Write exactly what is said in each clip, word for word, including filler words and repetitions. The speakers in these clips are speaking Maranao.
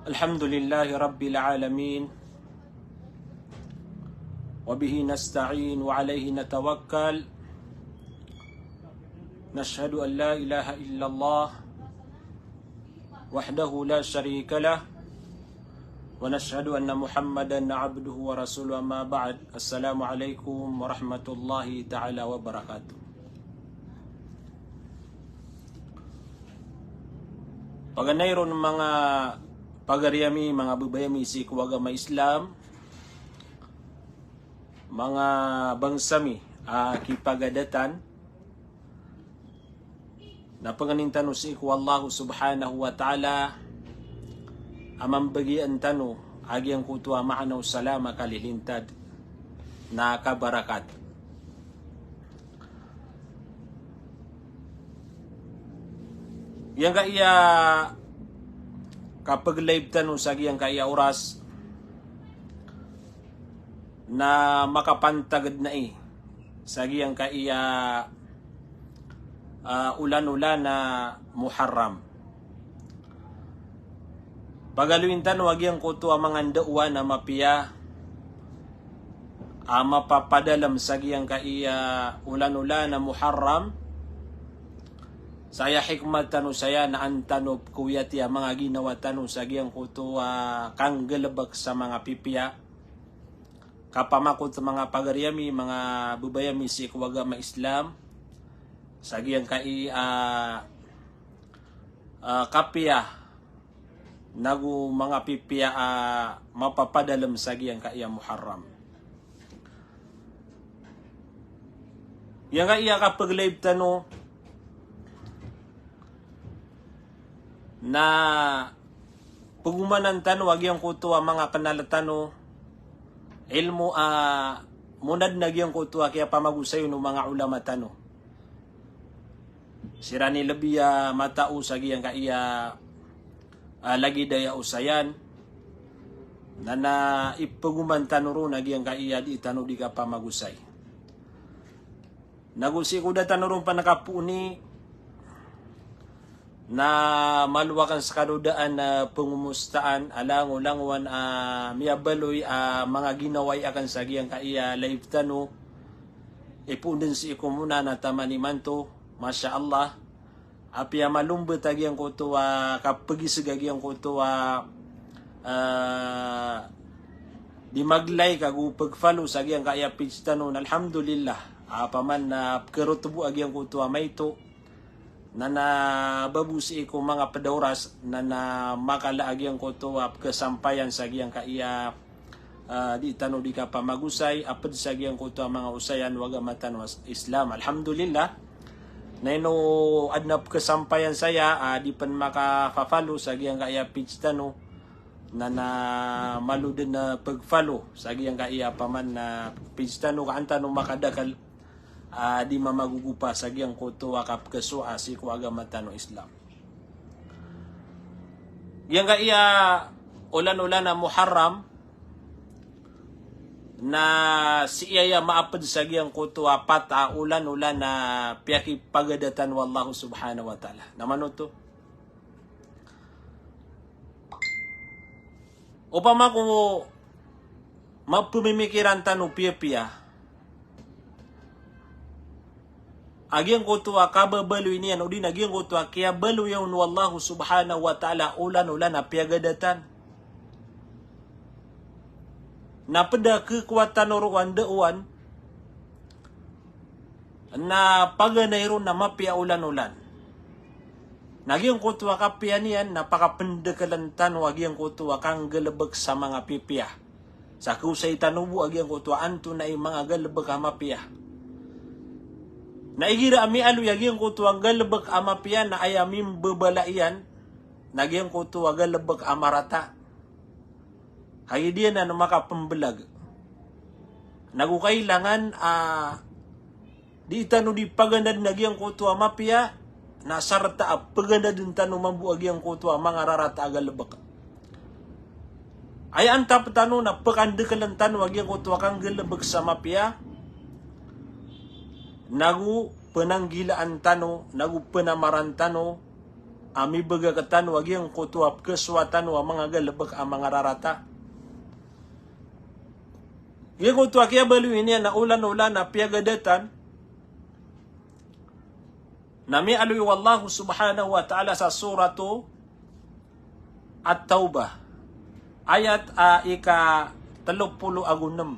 الحمد لله رب العالمين، وبه نستعين وعليه نتوكل. نشهد أن لا إله إلا الله وحده لا شريك له، ونشهد أن محمدا عبده ورسوله، أما بعد. السلام عليكم ورحمة الله تعالى وبركاته. Paganay ron manga pagari ami, manga babay ami sii ko agama Islam, manga bangsa mi a kipagadatan, na pangnin tano sii ko Allah subhanahu wa ta'ala a mambagian tano a giyangkoto a maana o salam a kalilintad na kabarakat. Giyangkaya kapag-live tano sa giyangkaya oras na makapantag dn ai sa giyangkaya, ah, olan-olan a Muharram. Pagaloyin tano a giyangkoto a manga ndaowan a mapiya a mapapadalm sa giyangkaya olan-olan a Muharram. Sa aya hikmat tano saya na an tano pkowiyati a manga ginawa tano sa giyangkoto a kanggalbk sa manga pipiya. Kapamakot manga pagari ami, manga babay ami sii ko agama Islam, sa giyangkaya, ah, kapiya nago manga pipiya a mapapadalm sa giyangkaya Muharram. Giyangkaya kapag-live tano na pagomanan tano a giyangkoto a manga knal tano, ilmo a monad na giyangkoto a kiyapamagosayon o manga ulama tano. Siran i lbi a matao sa giyangkaya, ah, lagid aya osayan, na, na ipagoman tano ron a giyangkaya dii tano dii kapamagosay. Nago sii ko da tano ron pn kapooni na malo akn skano daan a pngomostaan a langolangowan a miyabaloy a manga ginawai akn sa giyangkaya live tano. Ipoon dn sii ko mona na taman imanto, masha Allah. Apiya malombt a giyangkoto a kapagisg a giyangkoto a, ah, di mag-like ago pag-follow sa giyangkaya page tano, na alhamdulillah. Apiya man na pkrotbo a giyangkoto a maito, na na babo sii ko manga pd a oras, na na makala a giyangkoto a pkasampayan sa giyangkaya ah, dii tano dii kapamagosay a pd sa giyangkoto a manga osayan o agama tano a Islam. Alhamdulillah. Na ino adn a pkasampayan saya a dii pn maka-follow sa giyangkaya page tano, na na malo dn a pag-follow sa giyangkaya apiya man a page tano ka an tano makadakl a dii mamagogopa sa giyangkoto a kapkhasowa sii ko agama tano Islam. Giyangkaya olan-olan a Muharram na sii aya maapd sa giyangkoto a pat a olan-olan a piyakipagadatan o Allah subhanahu wa ta'ala. Na mano oto? Opama ko mapmimikiran tano piyapiya a giyangkoto a kababaloy niyan, odi na giyangkoto a kiyabaloy on o Allah subhanahu wa ta'ala a olan-olan a piyagadatan. Na pd a khakowa tano roo a ndaowan na paganay ron na mapiya a olan-olan. Na giyangkoto a kapiya niyan na pakapndkln tano a giyangkoto a kanggalbk sa manga pipiya. Sa khaosay tano bo a giyangkoto a antonaa i manga galbk a mapiya. Na igira a miyaaloy a giyangkoto a galbk a mapiya na aya mimbabala iyan na giyangkoto a galbk a marata. Kagiya di anan makapmblag. Nago kailangan a dii tano dii pagandadn a giyangkoto a mapiya, na sarta a pagandadn tano mambo a giyangkoto a manga rarata a galbk. Aya antap tano na pkandkln tano a giyangkoto a kanggalbk sa mapiya, nago pnanggilaan tano, nago pnamaran tano, a mibagak tano a giyangkoto a pkhasowa tano a manga galbk a manga rarata. Giyangkoto a kiyabaloy niyan a olan-olan a piyagadatan na miyaaloy o Allah subhanahu wa ta'ala sa Suratu At-Taubah, ayat a ika tlo polo ago nem.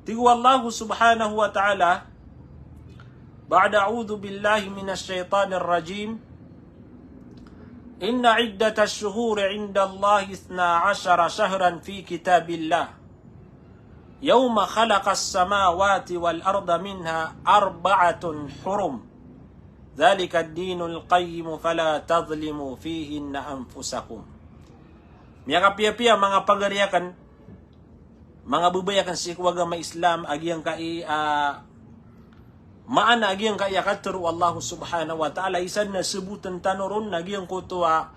Tig o Allah subhanahu wa ta'ala, ba'da a'udhu billahi minash shaytanir rajim, inna iddatash shuhuri indallahi ithna ashara shahran fi kitabillah, yawma khalaqas samawati wal arda minha arba'atun hurum, dhalika ad-dinul qayyim, fala tadhlimu fihinna anfusakum. Miyakapiyapiya manga pagari akn, manga babay akn sii ko agama Islam, a giyangkai a maana a giyangkai a katharo o Allah subhanahu wa ta'ala, isa na sabotn tano ron na giyangkoto a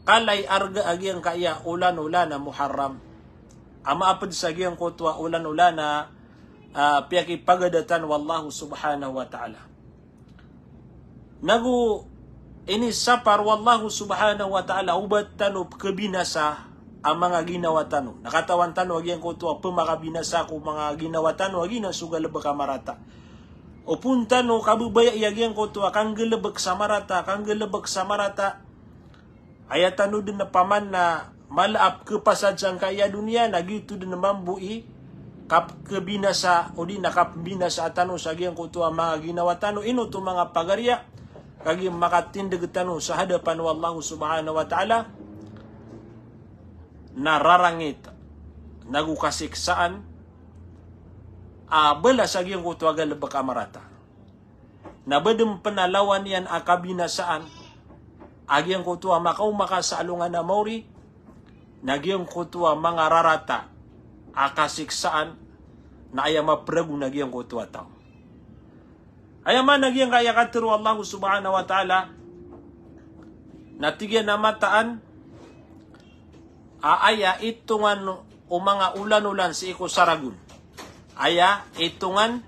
kala i arga a giyangkai a olan-olan a Muharram a maapd sa giyangkoto a olan-olan a, ah, piyakipagadatan o Allah subhanahu wa ta'ala. Nago inisapar o Allah subhanahu wa ta'ala o ba tano pkhabinasa a manga ginawa tano. Na katawan tano a giyangkoto a pmakabinasa ko manga ginawa tano a giyanan so galbk a marata. Opama tano kababayai a giyangkoto a kanggalbk sa marata, kanggalbk sa marata. Aya tano dn opama na mala a pkhapasad sangkai a doniya, na giyoto dn mambo i kapkhabinasa, odi na kapmbinasa tano sa giyangkoto a manga ginawa tano. Ino oto manga pagari a, kagiya makatindg tano sa hadapan o Allah subhanahu wa ta'ala na rarangit nago kasiksaan a balas a giyangkoto a galbk a marata. Na ba dn pn a lawan iyan a kabinasaan a giyangkoto a makaoma ka sa alongan a maori, na giyangkoto a manga rarata a kasiksaan, na aya mapragon a giyangkoto a taw. Aya maana a giyangkai a katharo o Allah subhanahu wa ta'ala, na tig iyan a mataan a aya itongan o manga olan-olan sii ko saragon. Aya itongan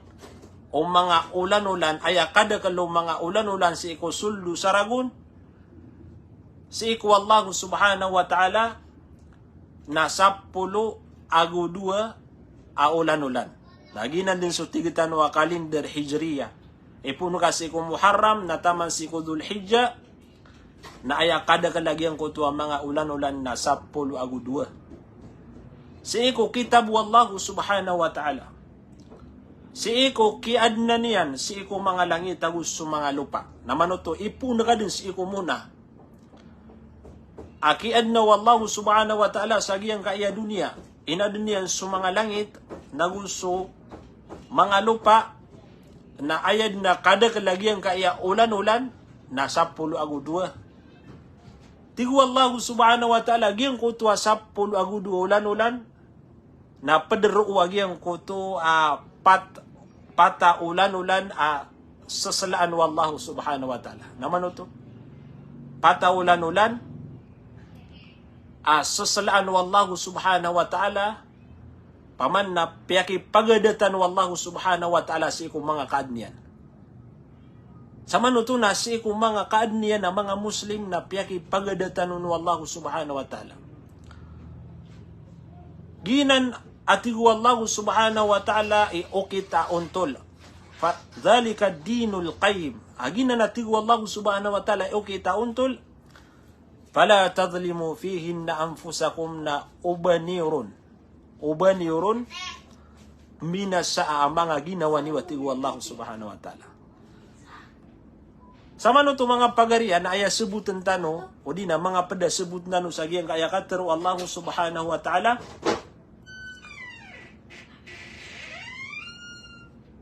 o manga olan-olan, aya kadakl o manga olan-olan sii ko sold o saragon, sii ko Allah subhanahu wa ta'ala, na sapolo ago dowa a olan-olan. Na giyanan dn so tig tano a kalender Hijriya. Ipoon ka sii ko Muharram, na taman sii ko Dhul Hijjah, na aya kadakl a giyangkoto a manga olan-olan na sapolo ago dowa. Sii ko kitab o Allah subhanahu wa ta'ala, sii ko kiyaadna niyan sii ko manga langit ago so manga lopa. Na manoto, ipoon ka dn sii ko mona a kiyaadna o Allah subhanahu wa ta'ala sa giyangkai a doniya. Inadn iyan so manga langit nago so manga lopa, na aya dn a kadakl a giyangkai a olan-olan na sapolo ago dowa. Tig o Allah subhanahu wa ta'ala, giyangkoto a sapolo ago dowa a olan-olan na pd roo a giyangkoto a pat, pat a olan-olan a seslaan o Allah subhanahu wa ta'ala. Na manoto, pat a olan-olan a seslaan o Allah subhanahu wa ta'ala, opama na piyakipagadatan o Allah subhanahu wa ta'ala sii ko manga kaadn iyan. Sa manoto na sii ko manga kaadn iyan a manga Muslim na piyakipagadatan on o Allah subhanahu wa ta'ala. Giyanan a tig o Allah subhanahu wa ta'ala i okit a ontol. Fa dhalika ad-dinul qayyim. A giyanan a tig o Allah subhanahu wa ta'ala i okit a ontol. Fala tadhlimu fihinna anfusakum, na oba niyo ron, oba niyo ron mbinasa a manga ginawa niyo, a tig o Allah subhanahu wa ta'ala. Sa manoto manga pagari a, na aya sabotn tano, odi na manga pd a sabotn tano sa giyangkai a katharo o Allah subhanahu wa ta'ala,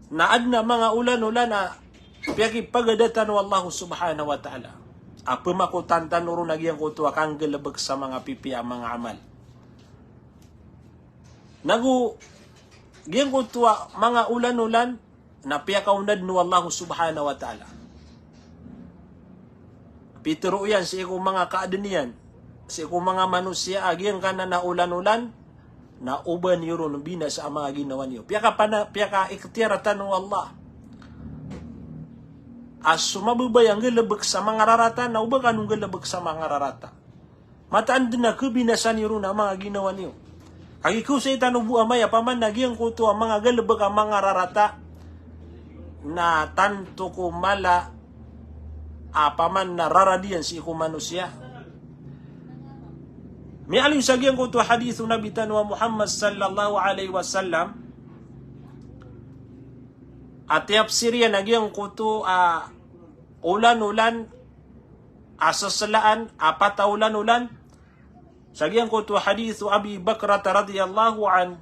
na adn a manga olan-olan a piyakipagadatan o Allah subhanahu wa ta'ala a pmakotan tano ron a giyangkoto a kanggalbk sa manga pipiya a manga amal. Nago giyangkoto a manga olan-olan na piyakaonad o Allah subhanahu wa ta'ala. Pitharo iyan sii ko manga kaadn iyan, sii ko manga manosiya a giyangkanan a olan-olan, na oba niyo ron mbinasa a manga ginawa niyo. Piyakapana, piyakaikhtiyar tano o Allah. a so mababaya nggalbk sa manga rarata, na o ba kano nggalbk sa manga rarata. Mataan dn a khabinasa niyo ron a manga ginawa niyo. Kagiya ko sa i tano bo amay a paman na giyangkoto a manga galbk a manga rarata na tanto ko mala a paman na rarad iyan sii ko manosiya. Miyaaloy sa giyangkoto a hadith o Nabi tano a Muhammad sallallahu alaihi wasallam, a tiyafsir iyan a giyangkoto a olan-olan a saslaan, a pat a olan-olan. Sa giyangkoto a hadith o Abi Bakrata radiyallahu anhu,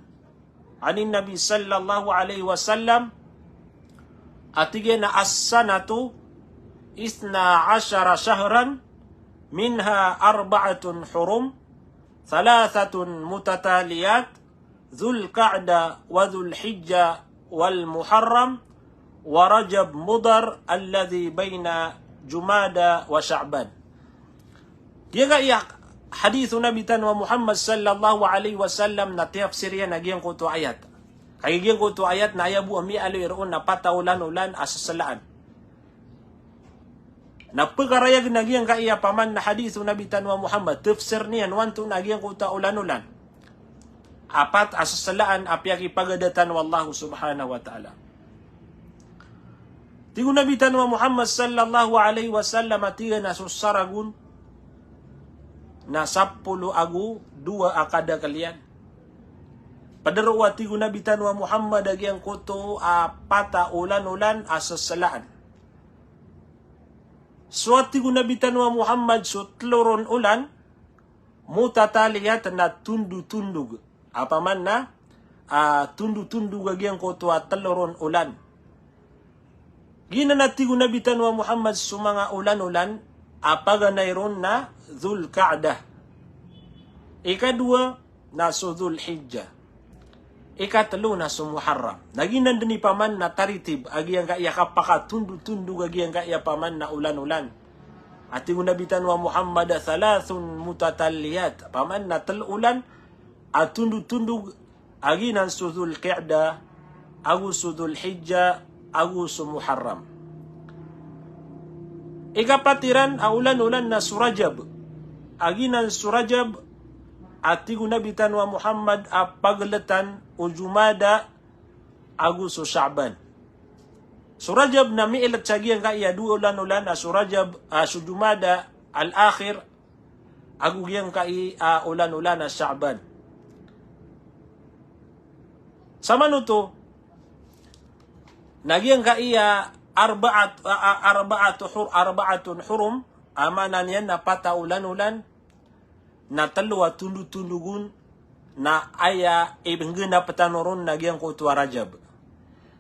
anin Nabi sallallahu alaihi wasallam, a tig iyan a as-sanatu ithna ashara shahran, minha arba'atun hurum, thalathatun mutataliyat, Dhul Qa'dah wa Dhul Hijjah wal Muharram wa Rajab Mudhar alladhi baina Jumada wa Sha'ban. Giyangkaya hadith o Nabi tano a Muhammad sallallahu alaihi wasallam na tiyafsir iyan a giyangkoto a ayat. Kagiya giyangkoto a ayat na aya bo a miyaaloy roo na pat a olan-olan a saslaan. Na pkarayag na giyangkaya paman na hadith o Nabi tano a Muhammad, tafsir niyan o antonaa giyangkoto a olan-olan a pat a saslaan a piyakipagada tano o Allah subhanahu wa ta'ala. Tig o Nabi tano a Muhammad sallallahu alaihi wasallam a tig iyan a so saragon na sapolo ago dowa a kadakl iyan. Pd roo a tig o Nabi tano a Muhammad a giyangkoto a pat a olan-olan a saslaan. So a tig o Nabi tano a Muhammad so tlo ron olan, mutataliyat na tondotondog. Apaman na, ah, tondotondog a giyangkoto a tlo ron olan. Giyanan a tig o Nabi tano a Muhammad so manga olan-olan a paganay ron na Dhul Qa'dah. Ikadowa, na so Dhul Hijjah. Ikatlo na so Muharram. Na giyanan dn i paman na taritib a giyangkaya kapakatondotondog a giyangkaya paman na olan-olan. A tig o Nabi tano a Muhammad a thalathun mutataliyat. Paman na tlo olan a tondotondog a giyanan so Dhul Qa'dah, ago so Dhul Hijjah, ago so Muharram. Ikapat iran a olan-olan na so Rajab. A giyanan so Rajab, a tig o Nabi tano a Muhammad a pagltan o Jumada ago so Sha'ban. So Rajab na miilt sa giyangkaya dowa olan-olan a so Rajab, a so Jumada al-Akhir, ago giyangkaya olan-olan a Sha'ban. Samanoto, na giyangkaya arba'at-, a, a, arba'atu hur-, arba'atun hurum, a maana niyan na pat a olan-olan, na tlo a tondotondog on, na aya ibnggnap tano ron na giyangkoto a Rajab.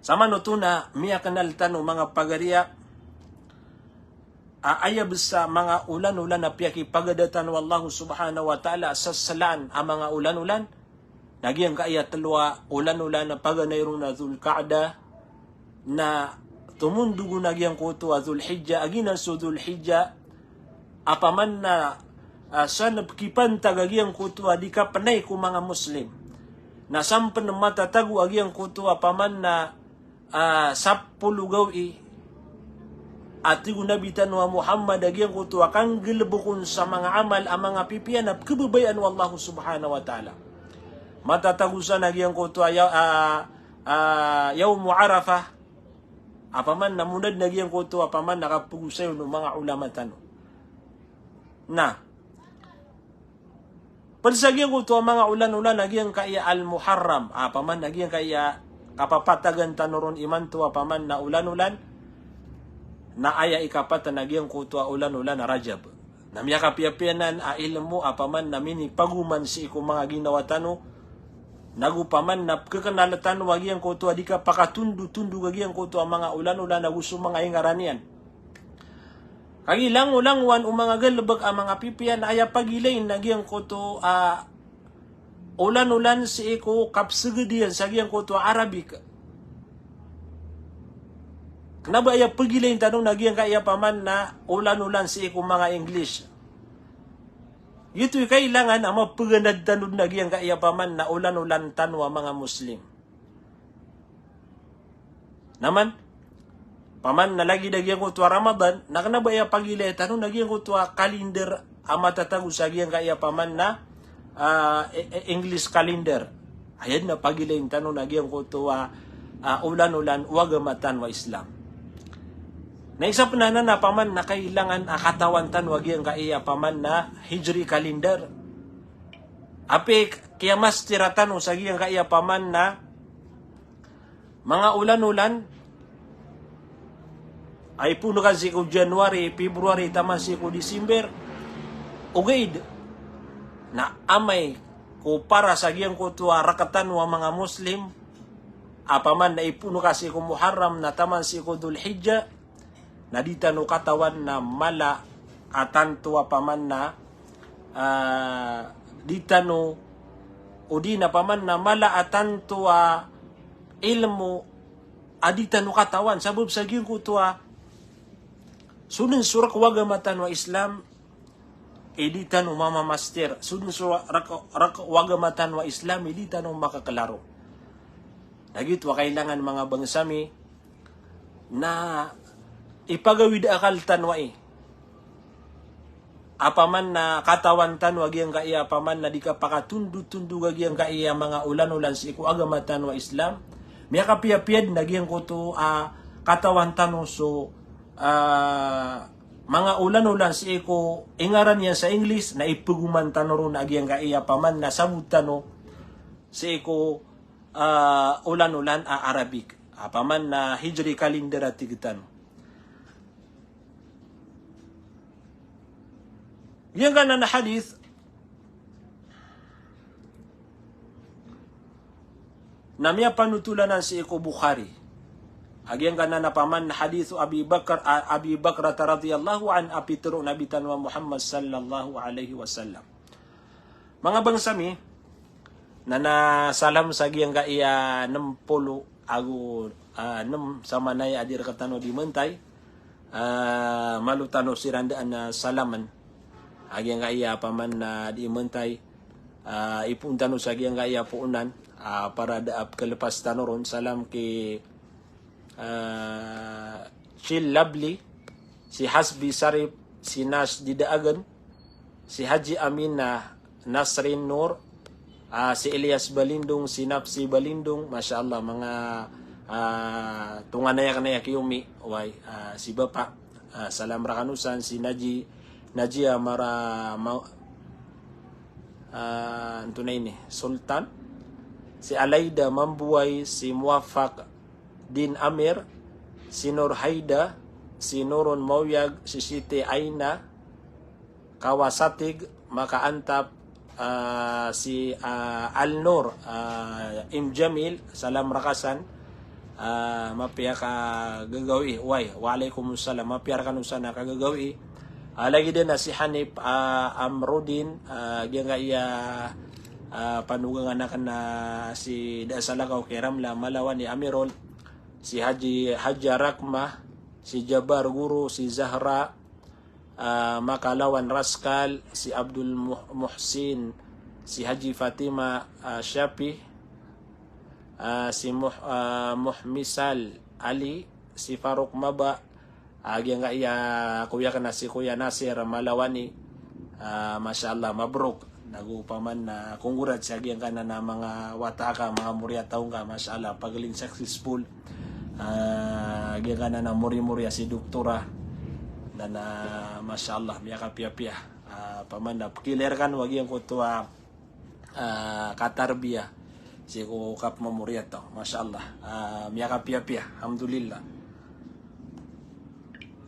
Samanoto na miyaknal tano manga pagariya, a, aya bs a manga olan-olan a piyakipagada tano o Allah subhanahu wa ta'ala a saslaan a manga olan-olan, na giyangkaya tlo a olan-olan a paganay ron na Dhul Qa'dah, na tomondog on a giyangkoto a Dhul Hijjah, a giyanan so Dhul Hijjah, apaman na, ah, san pkipantag a giyangkoto a di kapnay ko manga Muslim. Na san pn matatago a giyangkoto apaman na, ah, sapolo gawii, a tig o Nabi tano a Muhammad a giyangkoto a kanggalbk on sa manga amal a manga pipiya na pkhababayaan o Allah subhanahu wa ta'ala. Matatago san a giyangkoto a ya-, ah, ah, Yawmu Arafah, apaman na monad na giyangkoto apaman na kapgosayon o manga ulama tano. Na, pd sa giyangkoto a manga olan-olan a giyangkaya al-Muharram, apaman na giyangkaya kapapatagan tano ron imanto apaman na olan-olan, na aya ikapat na giyangkoto a olan-olan a Rajab. Na miyakapiyapiya nan a ilmo apaman na minipagoman sii ko manga ginawa tano, nago paman na pkhaknal tano a giyangkoto a di kapakatondotondog a giyangkoto a manga olan-olan ago so manga ingaran iyan. Kagiya langolangowan o manga galbk a manga pipiya na aya pagilayn a giyangkoto a olan-olan sii ko kapsgd iyan sa giyangkoto a Arabic. Kna ba aya pagilayn tano na giyangkaya paman na olan-olan sii ko manga English. Giyoto i kailangan a mapaganad tano na giyangkaya paman na olan-olan tano a manga Muslim. Na man, Paman na lagid a giyangkoto a Ramadan, na kena ba aya pagilaya tano na giyangkoto a calendar a matatago sa giyangkaya paman na, ah, e-, e-, English calendar. Aya den a pagilayin tano na giyangkoto a, ah, olan-olan o agama tano a Islam. Na isa pen anan a paman na kailangan a katawan tano a giyangkaya paman na Hijri calendar. Apiya kiyamaster tano sa giyangkaya paman na manga olan-olan a ipoon ka sii ko January, February, taman sii ko December, ogaid na amay ko para sa giyangkoto a rektano a manga Muslim a paman na ipoon ka sii ko Muharram na taman sii ko Dhul Hijjah, na di tano katawan na mala a tanto a paman na, ah, di tano, odi na paman na mala a tanto a ilmo a di tano katawan, sabap sa giyangkoto a so den so rek o agama tano a Islam, i di tano mamamaster. So den so rek, rek o agama tano a Islam, i di tano makaklaro. Na giyoto a kailangan manga bangsa mi, na ipagawid a akal tano ai. A paman na katawan tano a giyangkaya a paman na di kapakatondotondog a giyangkaya manga olan-olan sii ko agama tano a Islam. Miyakapiyapiya den a giyangkoto a katawan tano so, ah, manga olan-olan sii ko ingaran iyan sa English na ipegoman tano ron a giyangkaya a paman na sabot tano sii ko ah, olan-olan a Arabic. A paman na Hijri calendar a tig tano. Giyangkanan a hadith na miyapanotol anan sii ko Bukhari. A giyangkanan a paman na hadith o Abi Bakr, a-, Abi Bakrata radhiyallahu anhu a pitero o Nabi tano a Muhammad sallallahu alaihi wasallam. Manga bangsa mi, na, na salam sa giyangkaya nem polo ago, ah, nem samanaya a di rektano di mentay, ah, malo tano siran daan a salamen. A giyangkaya paman na di mentay, ah, ipoon tano sa giyangkaya poonan, ah, para da a pekelepas tano ron, salam ki ah, Chill Lovely, si Hasbi Sarip, si Nash Didaagan, si Haji Aminah Nasrin Nur, ah, si Elias Balindong, si Napsi Balindong, masha Allah, manga, ah, tonganay aken a kiyomi, way, ah, si Bapa, ah, salam rakano san, si Naji, Najia Mara, ma-, ah, antonaa ini, Sultan, si Alaida Mambuway, si Muwafaq, Din Amir, si Nur Haida, si Nurun Mawyag, si Siti Aina, Kawasatig, Maka Antap, ah, si, ah, Al Nur, ah, Im Jamil, salam rakasan, ah, mapiya ka gagawii, way, wa alaikum salam, mapiya rakano san a kagagawii, ah, lagid den a si Hanif, ah, Amrudin, ah, giyangkaya, ah, panogangan aken a si da a salakaw ki Ramla Malawani Amirul, si Haji, Haja Rakma, si Jabar Guru, si Zahra, ah, Makalawan Raskal, si Abdul Muh-, Muhsin, si Haji Fatima, ah, Shafi, ah, si Muh-, ah, Muhmisal Ali, si Faruk Maba, ah, giyangkaya koya aken a si Koya Nasir Malawani, ah, masha Allah, mabruk. Nago paman na congrats sa giyangkanan a manga wata ka, manga moriyataw ngka, masha Allah, pagaling successful. Ah, giyangkanan a mori-mori a si doktora. Na, na, masha Allah, miyakapiyapiya. Ah, paman na pekilay rekano a giyangkoto a ah, katarbiya sii ko kapmamoriyataw. Masha Allah. Ah, miyakapiyapiya. Alhamdulillah.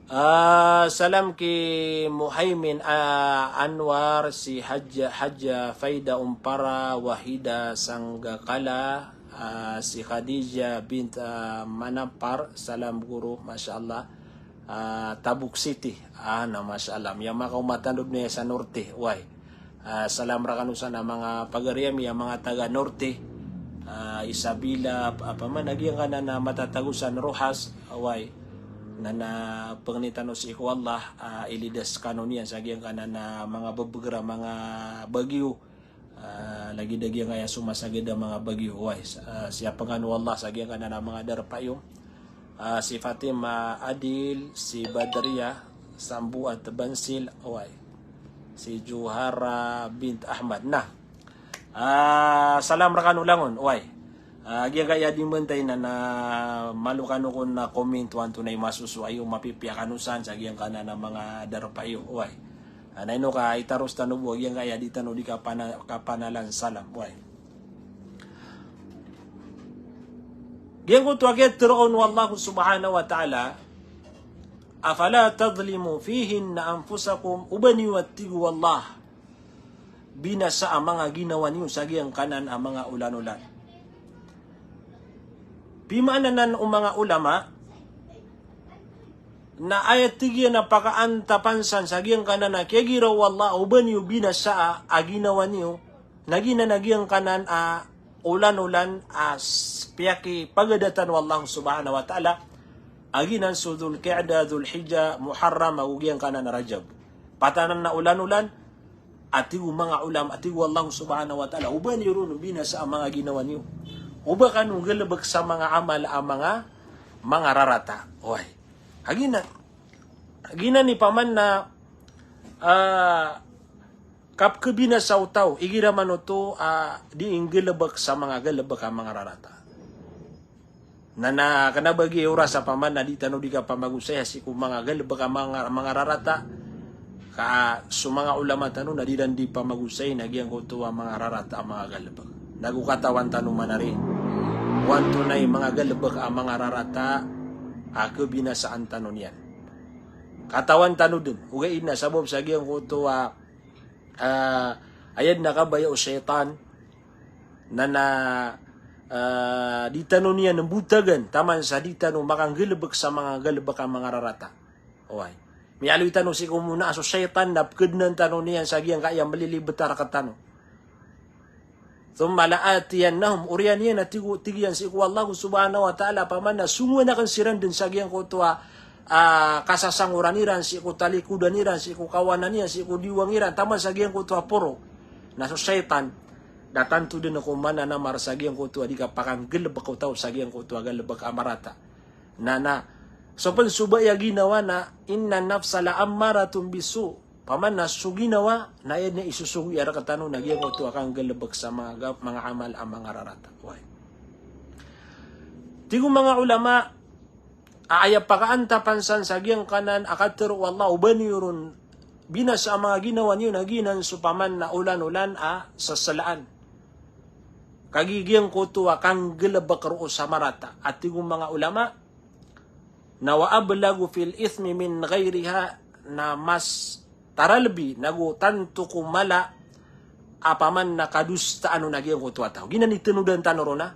Ah, salam ki Muhaimin, ah, Anwar, si Haja, Haja Faida Umpara, Wahida Sanggakala, ah, si Khadija bint, ah, Manapar. Salam guru, masha Allah. Ah, Tabuk City. Ah, na masha Allah. Miyamakaoma tano den aya sa Norte. Way. Ah, salam rakano san a manga pagari ami a manga taga Norte. Ah, Isabela, ap-, apa man, a giyangkanan a matatago san Roxas, way. Na, na pengni tano sii ko Allah, ah, ilidas kano niyan sa giyangkanan a manga bebeger a manga bagyo. Ah, lagid a giyangkaya somasagad a manga bagyo, way. Sa-, ah, siyapengan o Allah sa giyangkanan a manga darpa iyo. Ah, si Fatima Adil, si Badriya Sambuat Bansil, oway. Si Johara bint Ahmad. Na. Ah, salam rkano langon, oway. Ah, giyangkaya di mbantay na, na malo kano kon na comment o antonaa i masosowa iyo, mapipiya kano san sa giyangkanan a manga darpa iyo, oway. Ah, na ino ka itaros tano bo giyangkaya di tano di kapana-, kapanalan salam, oway. Giyangkoto a kiyatharoa on o Allah subhanahu wa ta'ala, "Afala tadhlimu fihinna anfusakum," oba niyo a tig o Allah, binasa a manga ginawa niyo sa giyangkanan a manga olan-olan. Pimaana nan o manga ulama, na aya tig iyan a pakaantapan san sa giyangkanan a kiyagiraw o Allah, oba niyo binasa a, a ginawa niyo, na giyanan a giyangkanan a olan-olan a s-, piyakipagadatan o Allah subhanahu wa ta'ala, a giyanan so Dhul Qa'dah, Dhul Hijjah, Muharram, ago giyangkanan a Rajab. Pat anan a olan-olan, a tig o manga ulama, a tig o Allah subhanahu wa ta'ala, oba niyo ron binasa a manga ginawa niyo. Oba kano nggalbk sa manga amal a manga, manga rarata. Oway. A giyanan, a giyanan i paman na, ah, kapkhabinasa o taw, igira man oto, ah, di nggalbk sa manga galbk a manga rarata. Na, na kna ba giya oras a paman na di tano di kapamagosay sii ko manga galbk a manga, manga rarata. Ka so manga ulama tano na di ran di pamagosay na giyangkoto a manga rarata a manga galbk. Nago katawan tano man ari o antonaa i manga galbk a manga rarata a khabinasaan tano niyan. Katawan tano dn, ogaid na sabap sa giyangkoto a, ah, aya dn a kabaya o shaytan, na, na, ah, di tano niyan mbotagan, taman sa di tano makanggalbk sa manga galbk a manga rarata. Oway. Miyaaloy tano sii ko mona a so shaytan na pkhadnan tano niyan sa giyangkaya mlilibt a rk tano. Thumma la'atiyannahum, oriyan iyan a tig o, tig iyan sii ko Allah subhanahu wa ta'ala, paman na songowan akn siran dn sa giyangkoto a, ah, kasasangoran iran, sii ko talikodan iran, sii ko kawanan iran, sii ko diwang iran, taman sa giyangkoto a poro. Na so shaytan, na tanto dn ako mananamar sa giyangkoto a di kapakanggalbk o taw sa giyangkoto a galbk a marata. Na, na, so pn so baya ginawa na, innan nafsa la'ammaratun bissu'. Paman na so ginawa, na aya dn i sosogoy a rk tano na giyangkoto a kanggalbk sa manga ga-, manga amal a manga rarata. Oway. Tig o manga ulama, a aya pakaantapan san sa giyangkanan a katharo o Allah, oba niyo ron binasa a manga ginawa niyo na giyanan so paman na olan-olan a saslaan. Kagiya giyangkoto a kanggalbk roo sa marata. A tig o manga ulama, na wa ablagu fil ithmi min ghayriha, na mas taralbi, nago tanto ko mala a paman na kadosaan on a giyangkoto a taw. Giyanan i tanodan tano ron a,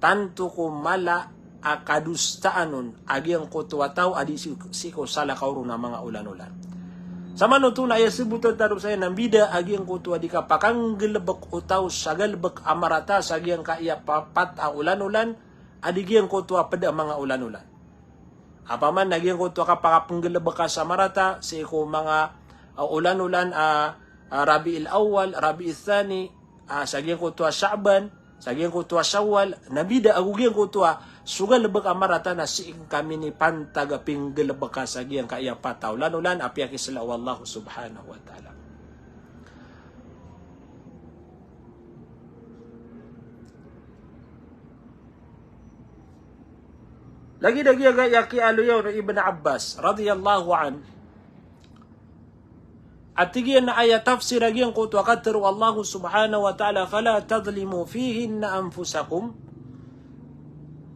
tanto ko mala a kadosaan on a giyangkoto a taw a di si-, sii ko salakaw ron a manga olan-olan. Samanoto na aya sabotn tano saya na mbida a giyangkoto a di kapakanggalbk o taw sa galbk a marata sa giyangkaya pa-, pat a olan-olan, a di giyangkoto a pd a manga olan-olan. Apaman na giyangkoto a kapakapnggalbka sa marata, sii ko manga, ah, olan-olan, ah, ah, Rabiul Awwal, Rabiul Thani, ah, sa giyangkoto a Sha'ban, sa giyangkoto a Shawwal, na mbida ago giyangkoto a so galbk a marata na sii ngka minipantag a pinggalbka sa giyangkaya pat a olan-olan a piyakisla o Allah subhanahu wa ta'ala. Lagid a giyangkaya kiyaaloya on o Ibn Abbas radiyallahu anhu. A tig iyan a aya tafsir a giyangkoto a katharo o Allah subhanahu wa ta'ala, "Fala tadhlimu fihinna anfusakum."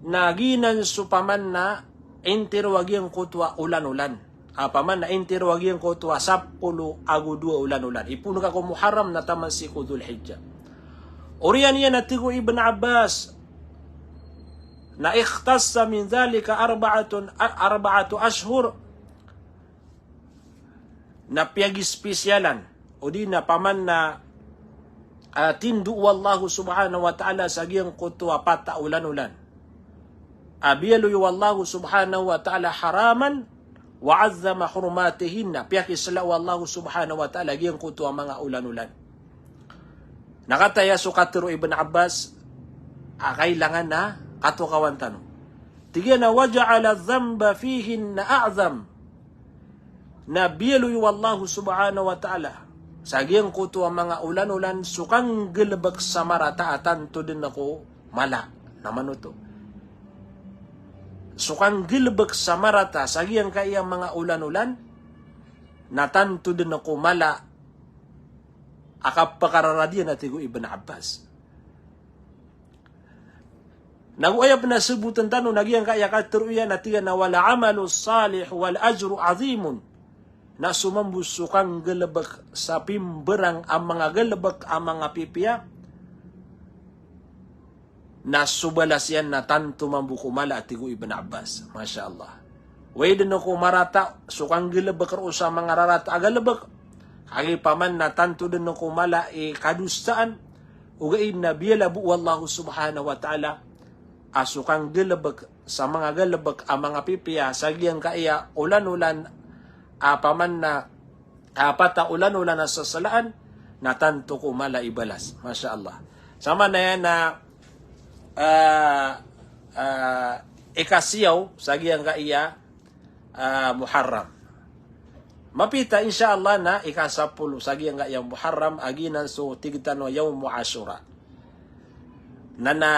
Na giyanan so paman na intiro a giyangkoto a olan-olan. Apaman na intiro a giyangkoto a sapolo ago dowa olan-olan. Ipoon ka ko Muharram na taman sii ko Dhul Hijjah. Oriyan iyan a tig o Ibn Abbas, na ikhtassa min dhalika arba'atun, a-, arba'atu ashhur, na piyagispesyalan, odi na paman na, ah, tindo o Allah subhanahu wa ta'ala sa giyangkoto a pat a olan-olan. A biyaloy o Allah subhanahu wa ta'ala haraman, wa 'azzama hurumatihinna, piyakisla o Allah subhanahu wa ta'ala giyangkoto a manga olan-olan. Na kataya so katharo o Ibn Abbas, a kailangan na katokawan tano. Tig iyan a, "Wa ja'ala dhanba fihinna a'zam." Na biyaloy o Allah subhanahu wa ta'ala sa giyangkoto a manga olan-olan so kanggalebek sa marata a tanto den ko mala. Na mano oto? So kanggalebek sa marata sa giyangkaya manga olan-olan na tanto den ko mala a kapakararad iyan, a tig o Ibn Abbas. Nago aya pen a seboten tano na giyangkaya katharo iyan a tig iyan a, "Wal amalu salih wal ajru azimun." Na so mambo so kanggalebek sa pimberang a manga galebek a manga pipiya, na so balas iyan na tanto mambo ko mala, a tig o Ibn Abbas. Masha Allah. Oway den ko marata so kanggalebek roo sa manga rarata a galebek, kagiya paman na tanto den ko mala i kadosaan, ogaid na biyalabo o Allah subhanahu wa ta'ala a so kanggalebek sa manga galebek a manga pipiya sa giyangkaya olan-olan a paman na a pat a olan-olan a seselaan, na tanto ko mala i balas. Masha Allah. Samanaya na, ah, ah, ikasiyaw sa giyangkaya, ah, Muharram. Mapita, insha Allah, na ikasapolo sa giyangkaya Muharram, a giyanan so tig tano a Yawmu Ashura. Na, na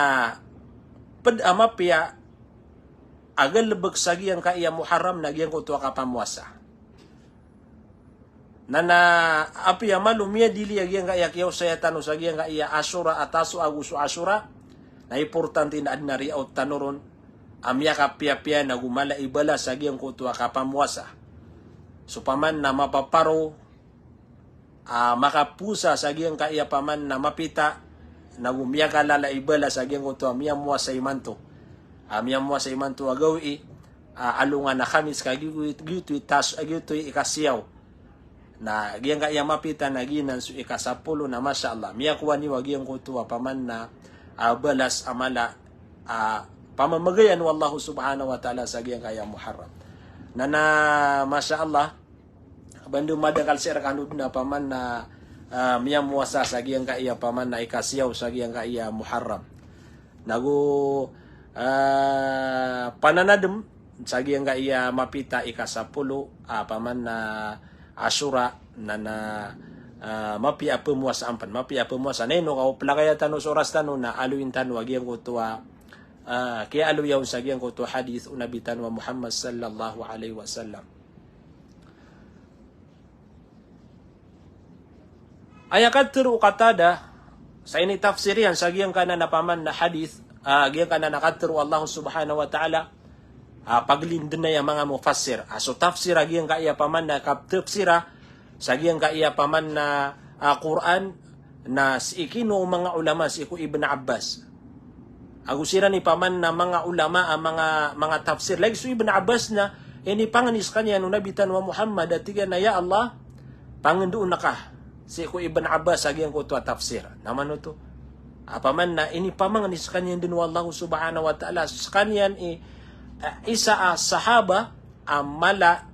ped a mapiya a galebek sa giyangkaya Muharram na giyangkoto a kapamowasa. Na, na apiya malo miyadili a giyangkaya kiyaosaya tano sa giyangkaya Ashura a Tasu'a ago so Ashura, na importante na aden a riyaot tano ron a miyakapiyapiya nago mala i balas sa giyangkoto a kapamowasa. So paman na mapaparo a makapowasa sa giyangkaya paman na mapita, nago miyakalala i balas sa giyangkoto a miyamowasa imanto. A miyamowasa imanto a gawii, a alongan a Khamis ka giyoto i, giyoto i Tas-, giyoto i ikasiyaw. Na giyangkaya mapita na giyanan so ikasapolo na, masha Allah, miyakowa niyo a giyangkoto a paman na, a, balas a mala a pamamagayan o Allah subhanahu wa ta'ala sa giyangkaya Muharram. Na, na, masha Allah, banda madakal sii rekano den a paman na, ah, miyamowasa sa giyangkaya paman na ikasiyaw sa giyangkaya Muharram. Nago, ah, pananadem sa giyangkaya mapita ikasapolo, ah, paman na Ashura, na, na, ah, mapiya a pemowasa ampen, mapiya a pemowasa. Na ino ka o pelakaya tano so oras tano na aloyin tano a giyangkoto a, ah, kiyaaloya on sa giyangkoto a hadith o Nabi tano a Muhammad sallallahu alaihi wasallam. Aya katharo o Qatada, sa initafsir iyan sa giyangkanan a paman na hadith, ah, giyangkanan a katharo o Allah subhanahu wa ta'ala, ah, paglindena iyan manga mufassir. Ah, so tafsir a giyangkaya paman na kaptafsira, sa giyangkaya paman na, ah, Qur'an, na sii kino o manga ulama sii ko Ibn Abbas. Ago siran i paman na manga ulama a manga, manga tafsir. Lagid so Ibn Abbas na inipangni sekaniyan o Nabi tano a Muhammad a tig iyan a, "Ya Allah, pangendoon aka sii ko Ibn Abbas a giyangkoto a tafsir." Na mano oto? A paman na inipamangni sekaniyan den o Allah subhanahu wa ta'ala, sekaniyan i, eh, isa a sahaba a mala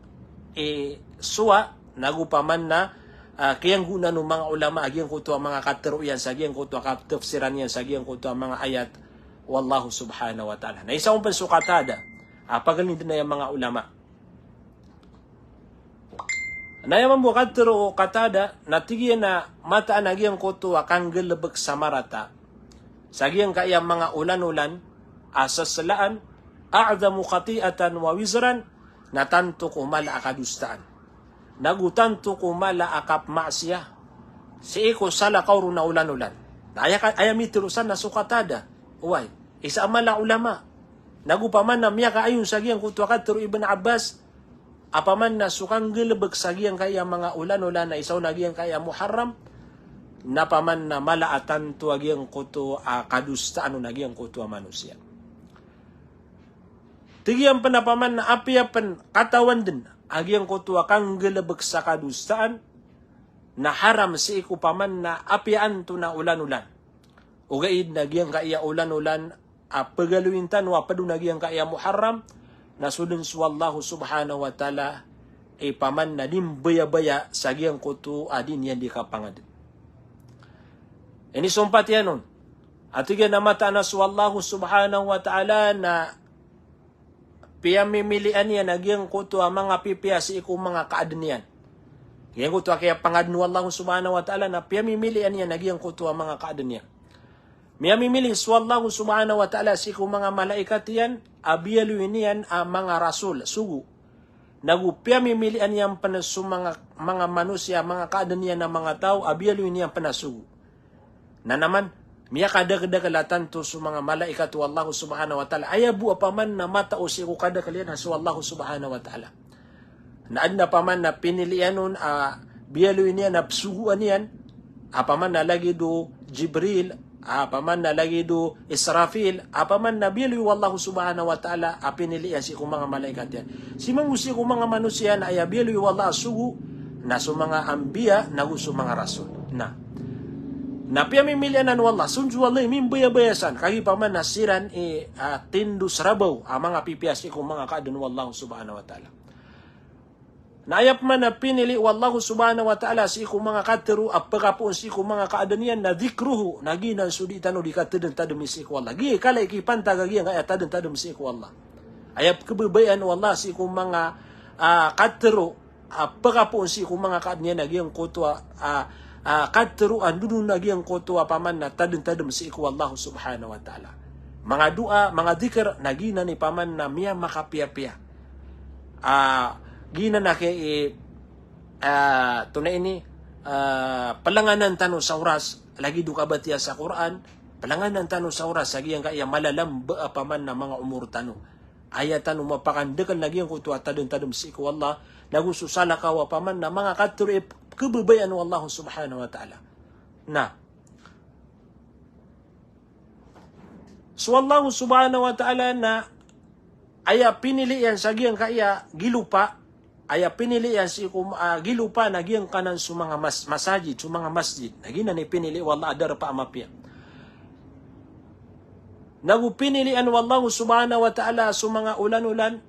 i sowa, nago paman na, ah, kiyanggoonan o manga ulama a giyangkoto a manga katharo iyan sa giyangkoto a kaptafsiran iyan sa giyangkoto a manga ayat o Allah subhanahu wa ta'ala. Na isa on pen so Qatada, ah, paglindena iyan manga ulama. Na aya mambo a katharo o Qatada, na tig iyan a mataan a giyangkoto a kanggalebek sa marata sa giyangkaya manga olan-olan a seselaan, a'zamu khati'atan wa wizran, na tanto ko mala a kadosaan, nago tanto ko mala a kapmaksiya sii ko salakaw ron a olan-olan. Na aya ka, aya mitharo san na so Qatada, oway, isa a mala a ulama. Nago paman na miyakaayon sa giyangkoto a katharo o Ibn Abbas, a paman na so kanggalebek sa giyangkaya manga olan-olan na isa on a giyangkaya Muharram, na paman na mala a tanto a giyangkoto a kadosaan on a giyangkoto a manosiya. Tig iyan pen a paman na apiya pen katawan den a giyangkoto a kanggalebek sa kadosaan, na haram sii ko paman na apiya antonaa olan-olan. Ogaid na giyangkaya olan-olan a pegaloyin tano a ped on a giyangkaya Muharram, na so den so Allah subhanahu wa ta'ala i paman na di mbayabaya sa giyangkoto a di niyan di kapangaden. Inisompat iyan on a tig iyan a mataan a so Allah subhanahu wa ta'ala na piyamimilian iyan a giyangkoto a manga pipiya sii ko manga kaadn iyan. Giyangkoto a kiyapangadn o Allah subhanahu wa ta'ala na piyamimilian iyan a giyangkoto a manga kaadn iyan. Miyamimili so Allah subhanahu wa ta'ala sii ko manga malaikat iyan a biyaloy niyan a manga rasul, sogo. Nago piyamimilian iyan pn so manga, manga manosiya, manga kaadn iyan a manga taw a biyaloy niyan pn a sogo. Na naman, miyakadakdakl a tanto so manga malaikat o Allah subhanahu wa ta'ala. Aya bo a paman na matao sii ko kadakl iyan na so Allah subhanahu wa ta'ala. Na adn a paman na pinili iyan on a biyaloy niyan a psogoan iyan, a paman na lagid o Jibril, a paman na lagid o Israfil, a paman na biyaloy o Allah subhanahu wa ta'ala a pinili iyan sii ko manga malaikat iyan. Sii mambo sii ko manga manosiya na aya biyaloy o Allah a sogo, na so manga anbiya, nago so manga rasul. Na, na piyamimilian o Allah, so Allah i mimbayabaya san, kagiya paman na siran i, ah, tindos rabaw a manga pipiya sii ko manga kaadn o Allah subhanahu wa ta'ala. Na aya pman a pinili o Allah subhanahu wa ta'ala sii ko manga katharo a pkapoon sii ko manga kaadn iyan na dhikruhu, na giyanan so di tano di katadntadmi sii ko Allah. Giya i kala i kipantag a giyangkaya tadntadm sii ko Allah. Aya pkhababayaan o Allah sii ko manga, ah, katharo a pkapoon sii ko manga kaadn iyan a giyangkoto a, ah, ah, katharo a ndodon a giyangkoto a paman na tadntadm sii ko Allah subhanahu wa ta'ala. Manga doa, manga dhikr, na giyanan i paman na miyamakapiyapiya. Ah, giyanan a kay, eh, ah, tonaa ini, ah, planganan tano sa oras, lagid o kabatiya sa Qur'an, planganan tano sa oras a giyangkaya malalamba a paman na manga omor tano. Aya tano mapakandakl na giyangkoto a tadntadm sii ko Allah, nago so salakaw a paman na manga katharo i pkhababayaan o Allah subhanahu wa ta'ala. Na, so Allah subhanahu wa ta'ala na aya pinili iyan sa giyangkaya gilopa, aya pinili iyan sii ko, ah, gilopa na giyangkanan so manga mas-, masajid, so manga masjid. Na giyanan i pinili o Allah a darpa a mapiya. Nago pinili iyan o Allah subhanahu wa ta'ala so manga olanolan,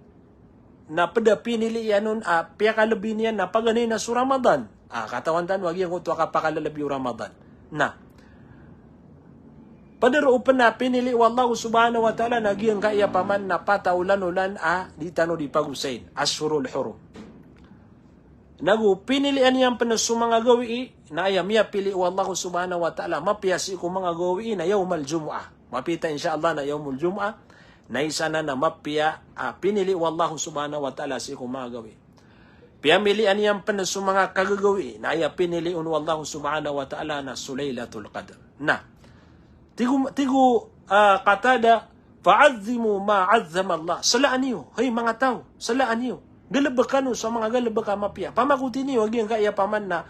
na pd a pinili iyan on a piyakalbi niyan na paganay na so Ramadan. Ah, katawan tano a giyangkoto a kapakalbi o Ramadan. Na, pd roo pn a pinili o Allah subhanahu wa ta'ala na giyangkaya paman na pat a olanolan a di tano di pagosayin, ashhurul hurum. Nago pinilian iyan pn so manga gawii, na aya miyapili o Allah subhanahu wa ta'ala mapiya sii ko manga gawii na yawmal jumu'ah. Mapita insha Allah na yawmul jumu'ah. Na isa nan a mapiya a pinili o Allah subhanahu wa ta'ala sii ko manga gawii. Piyamilian iyan pn so manga kagagawii, na aya pinili on o Allah subhanahu wa ta'ala na so Laylatul Qadr. Na, tig o, tig o, ah, Qatada, "Fa'azzimu ma azzama Allah." Slaan iyo, hay manga taw, slaan iyo. Galbk kano sa manga galbk a mapiya. Pamakoti niyo a giyangkaya paman na,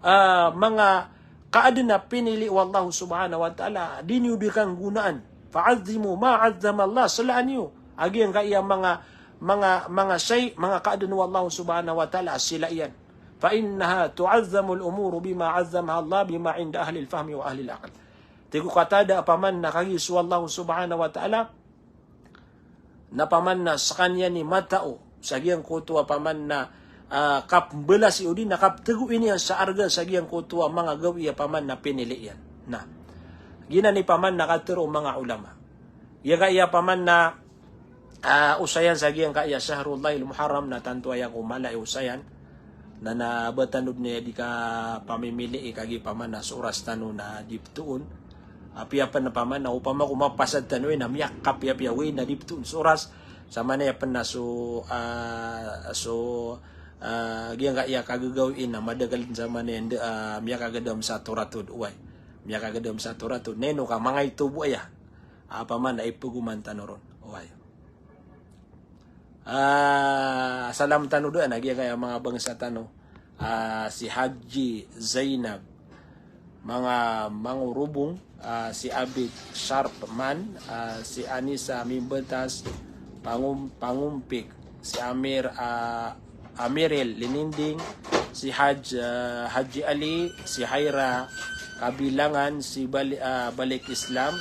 ah, manga kaadn a pinili o Allah subhanahu wa ta'ala, di niyo di kanggonaan. "Fa'azzimu ma azzama Allah." Slaan iyo a giyangkaya manga, manga, manga shay, manga kaadn o Allah subhanahu wa ta'ala a sila iyan. "Fa innaha tu'azzamul umuru bima azzamaha Allah, bima inda ahlil fahmi wa ahlil aql." Tig o Qatada a paman na kagiya so Allah subhanahu wa ta'ala, na paman na skaniyan i matao sa giyangkoto a paman na, ah, kapmbalasi odi na kaptgoi niyan sa arga sa giyangkoto a manga gawii a paman na pinili iyan. Na, giyanan i paman na katharo o manga ulama. Giyangkaya paman na, ah, osayan sa giyangkaya Shahrullahil Muharram na tanto aya ko mala i osayan. Na, na ba tano dn aya di kapamimilii kagiya paman na so oras tano na di ptoon. Apiya pn paman na opama ko mapasad tano aya na miyakapiyapiya oway na di ptoon so oras. Samanaya pn na so, ah, so, ah, giyangkaya kagagawii na madakl samanaya nda, ah, miyakagadam sa toratod, oway. Miyakagadam sa toratod. Na ino ka manga ito bo aya a paman na ipegoman tano ron. Oway. Ah, salam tano dn a giyangkaya manga bangsa tano. Ah, si Haji Zainab, manga Mangorobong, ah, si Abid Sharpman, ah, si Anisa Mimbatas, Pangum-, Pangumpik, si Amir, ah, Amiril Lininding, si Haj-, ah, Haji Ali, si Haira Kabilangan, si Bali-, ah, Balik Islam,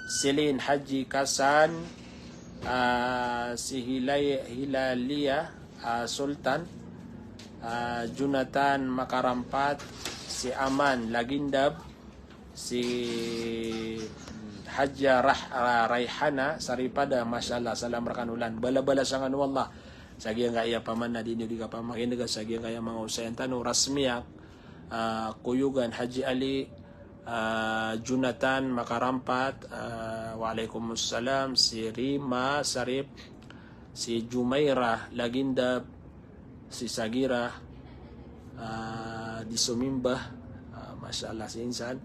Celine Haji Kasan, ah, si Hilay-, Hilalia, ah, Sultan, ah, Jonathan Makarampat, si Aman Lagindab, si, hmm, Hajia Rah-, ah, Raihana Saripada, masha Allah, salam rkano lan. Bala-balasan kano o Allah sa giyangkaya pamana di niyo di kapamakinega sa giyangkaya manga osayan tano, Rasmiak, ah, Koyogan, Haji Ali, ah, Jonathan Makarampat, ah, waalaikumsalam, si Rima Sarip, si Jumaira Lagindab, si Sagira, ah, di Sumimba, ah, masha Allah, si Insan,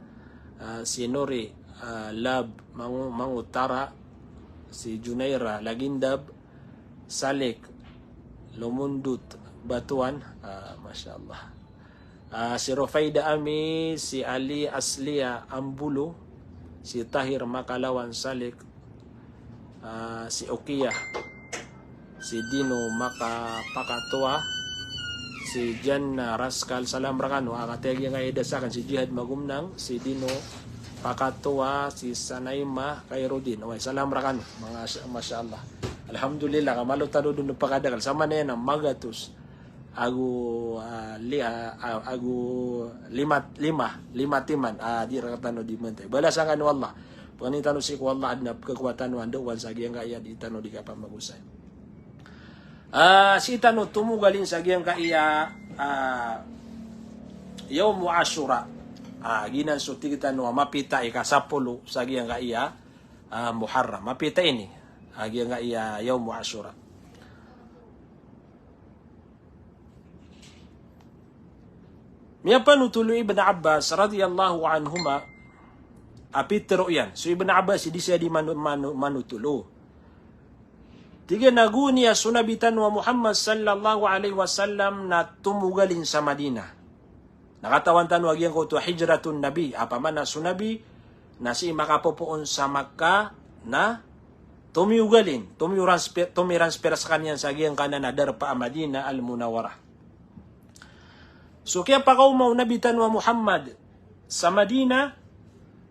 ah, si Nori, ah, Lab, Mangu-, Mangutara, si Junaira Lagindab, Salik Lumundut Batuan, ah, masha Allah. Ah, si Rufaida Ami, si Ali Aslia Ambulu, si Tahir Makalawan Salik, ah, si Okia, si Dino Maka-, Pakatoa, si Janna Raskal, salam rkano. Ah, katii a giyangkaya da sakn, si Jihad Magumnang, si Dino Pakatoa, si Sanaima Khairuddin. Oway, salam rkano. Manga, masha Allah. Alhamdulillah, ka malo tano dn pakadakl. Samanaya na magatos ago, ah, li-, ah, ah, ago lima, lima, lima timan, ah, di rktano di mantay. Balasan kano o Allah. Pangnin tano sii ko Allah adn a pkhakowa tano a ndaowan sa giyangkaya di tano di kapamagosay. Ah, sii tano tomogalin sa giyangkaya, ah, Yawmu Ashura. Ah, giyanan so tig tano a mapita, ika sapolo sa giyangkaya, ah, Muharram. Mapita ini, ah, giyangkaya Yawmu Ashura. Miyapanothol o Ibn Abbas radiyallahu anhuma a pitharo iyan. So Ibn Abbas, di saya di mano-, mano-, manothol. Tig iyan a gowani a so Nabi tano a Muhammad sallallahu alaihi wasallam na tomogalin sa Madinah. Na katawan tano a giyangkoto a hijratun Nabi, opama na so Nabi na sii makapopoon sa Makkah na tomiyogalin, tomiyoransper-, tomiranspir skaniyan sa giyangkanan a darpa a Madinah Al-Munawwarah. So kiyapakaoma o Nabi tano a Muhammad sa Madinah,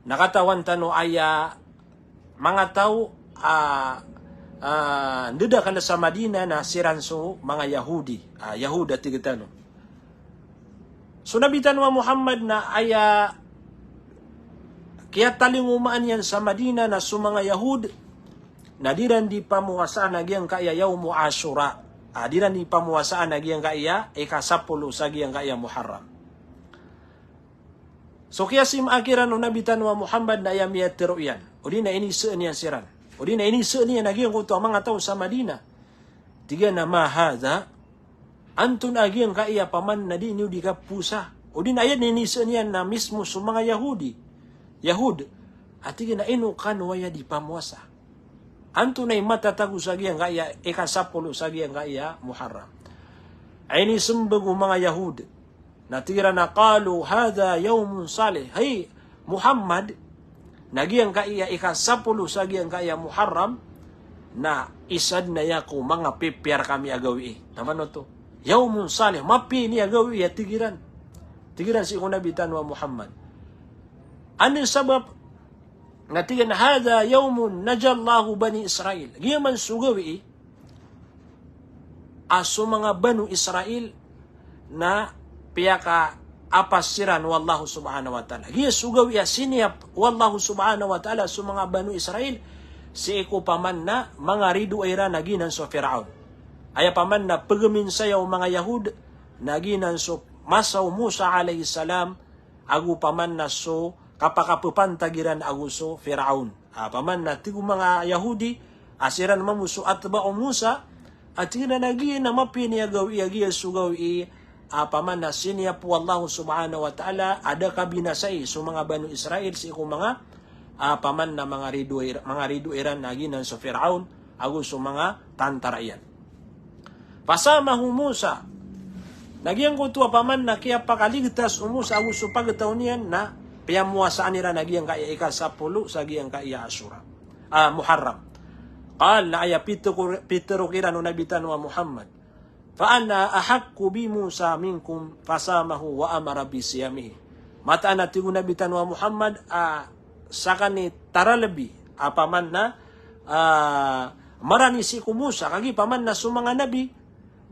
na katawan tano aya manga taw a, ah, ndadakl sa Madinah na siran so manga Yahudi, ah, Yahud a tig tano. So Nabi tano a Muhammad na aya kiyatalingomaan iyan sa Madinah na so manga Yahud na di ran di pamowasaan a giyangkaya Yawmu Ashura. Ah, di ran di pamowasaan a giyangkaya ika sapolo sa giyangkaya Muharram. So kiyasimaa kiran o Nabi tano a Muhammad na aya miyatharo iyan, odi na inisaan iyan siran, odi na inisaan iyan a giyangkoto a manga taw sa Madinah. Tig iyan a, "Ma hadha?" Antonaa giyangkaya opama na di niyo di kapowasa? Odi na aya inisaan iyan na mismo so manga Yahudi, Yahud, a tig iyan a, "Ino kano aya di pamowasa? Antonaa i matatago sa giyangkaya ika sapolo sa giyangkaya Muharram?" Aya inismbag o manga Yahud na tig iran a, "Qalu hadha yawmun salih." Hay Muhammad, na giyangkaya ika sapolo sa giyangkaya Muharram na isa dn aya ko manga pipiya rkami a gawii. Taman oto. Yawmun salih, mapiya ini a gawii a tig iran. Tig iran sii ko Nabi tano a Muhammad. Anda i sabap? Na tig iran, "Hadha yawmun najallahu bani Israil." Giya man so gawii a so manga Banu Israil na piyakaapas siran o Allah Subhanahu wa Ta'ala. Giya so gawii a siniyap o Allah Subhanahu wa Ta'ala so manga Banu Israil sii ko opama na manga ridoay ran a giyanan so Firaun. Aya opama na pagaminsaya o manga Yahud na giyanan so masa o Musa alayhis salam, ago opama na so kapakapepantag iran ago so Firaun. Ah, opama na tig o manga Yahudi a siran mambo so atba o Musa, a tig iran a giya na mapiya ini a gawii a giya so gawii a opama na siniyap o Allah Subhanahu wa Ta'ala a da kabinasai so manga Banu Israil sii ko manga, ah, opama na manga ridoay, manga ridoay ran a giyanan so Firaun ago so manga tantara iyan. Fasamahu Musa. Na giyangkoto a opama na kiyapakaligtas o Musa ago so pagtaw niyan na piyamowasaan iran a giyangkaya ika sapolo sa giyangkaya Ashura, ah, Muharram. Qal, na aya pitharo, pitharo kiran o Nabi tano a Muhammad, "Fa ana ahaqqu bi Musa minkum," fasamahu wa amara bi siyamihi. Mataan a tig o Nabi tano a Muhammad a sakn i taralbi a opama na, ah, marani sii ko Musa, kagiya opama na so manga nabi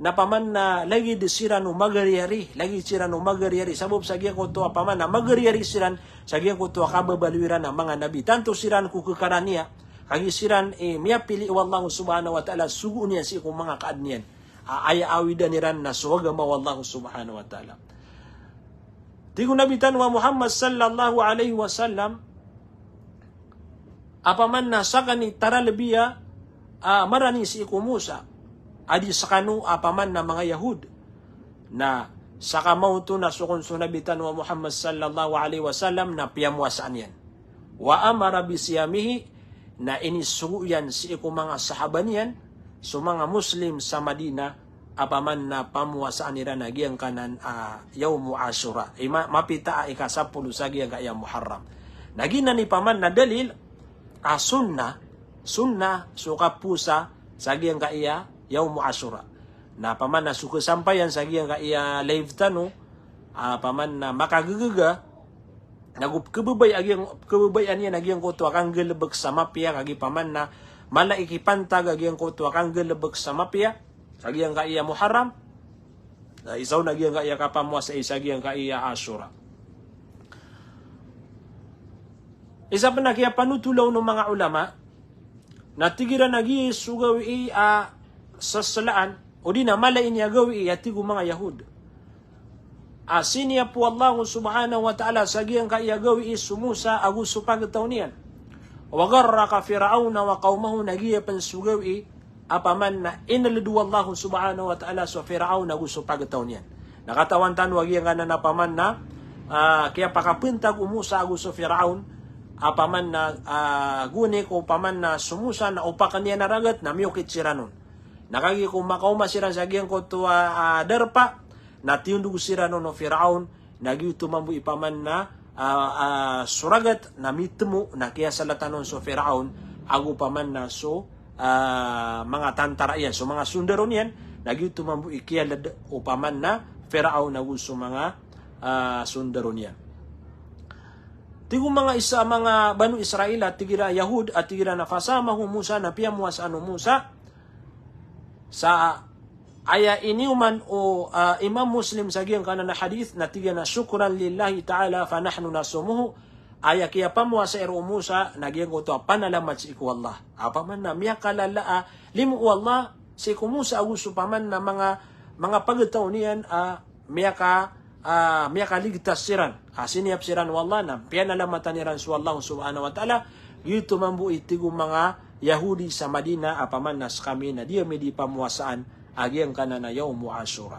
na paman na lagid siran o magariyari, lagid siran o magariyari. Sabap sa giyangkoto a paman na magariyari siran sa giyangkoto a kababaloy iran a manga nabi. Tanto siran ko kekaraniya, kagiya siran i miyapili o Allah subhanahu wa ta'ala, sogoon iyan sii ko manga kaadn iyan. A, aya awidan iran na so agama o Allah subhanahu wa ta'ala. Tig o Nabi tano a Muhammad sallallahu alaihi wasallam, a paman na sakani taralbi a, a, marani sii ko Musa a di sekano a paman na manga Yahud. Na sakamaoto na so kon so Nabi tano a Muhammad sallallahu alaihi wasallam na piyamowasaan iyan. Wa amara bi siyamihi, na inisogo iyan sii ko manga sahaba niyan, so manga Muslim sa Madina, a paman na pamowasaan iran a giyangkanan a Yawmu Ashura. Ima, mapita a ika sapolo sa giyangkaya Muharram. Na giyanan i paman na dalil a sunnah, sunnah so kaposa sa giyangkaya Yawmu Ashura. Na paman na so kasampayan sa giyangkaya live tano, a paman na makagagaga, nago pkhababay a giyang, pkhababayaan iyan a giyangkoto a kanggalbk sa mapiya, kagiya paman na mala i kipantag a giyangkoto a kanggalbk sa mapiya sa giyangkaya Muharram. Na isa on a giyangkaya kapamowasa i sa giyangkaya Ashura. Isa pn a kiyapanothola on o manga ulama, na tig iran a giya so gawii a seselaan, odi na mala ini a gawii a tig o manga Yahud a siniyap o Allah subhanahu wa ta'ala sa giyangkaya gawii so Musa ago so pagtaw niyan. Wa gharraqa Fir'auna wa qawmahu, na giya pn so gawii a paman na inld o Allah subhanahu wa ta'ala so Fir'aun ago so pagtaw niyan. Na katawan tano a giyangkanan a paman na, a, kiyapakapantag o Musa ago so Fir'aun a paman na, a, goni ko paman na so Musa na opakn iyan a ragat na miyokit siran on. Na kagiya ko makaoma siran sa giyangkoto a, a, darpa, na tiyondog siran on o Fir'aun, na giyoto mambo i paman na, a, a, so ragat na mitmo, na kiyasalatan on so Fir'aun ago paman na so, a, manga tantara iyan, so manga sondaro niyan, na giyoto mambo i kiyaled o paman na Fir'aun ago so manga, a, sondaro niyan. Tig o manga isa, manga Banu Israil, a tig iran a Yahud, a tig iran a fasamahu Musa, na piyamowasaan o Musa, sa aya inioman o, a, Imam Muslim sa giyangkanan a hadith, na tig iyan a, "Shukran lillahi ta'ala fa nahnu nasumuhu." Aya kiyapamowasai ron o Musa na giyangkoto a panalamat sii ko Allah. A paman na miyakalala a limo o Allah sii ko Musa ago so paman na manga, manga pagtaw niyan a miyaka, a, miyakaligtas siran. A, siniyap siran o Allah, na piyanalamatan iran so Allah subhanahu wa ta'ala. Giyoto mambo i tig o manga Yahudi sa Madina a paman na skami na di ami di pamowasaan a giyangkanan a Yawmu Ashura.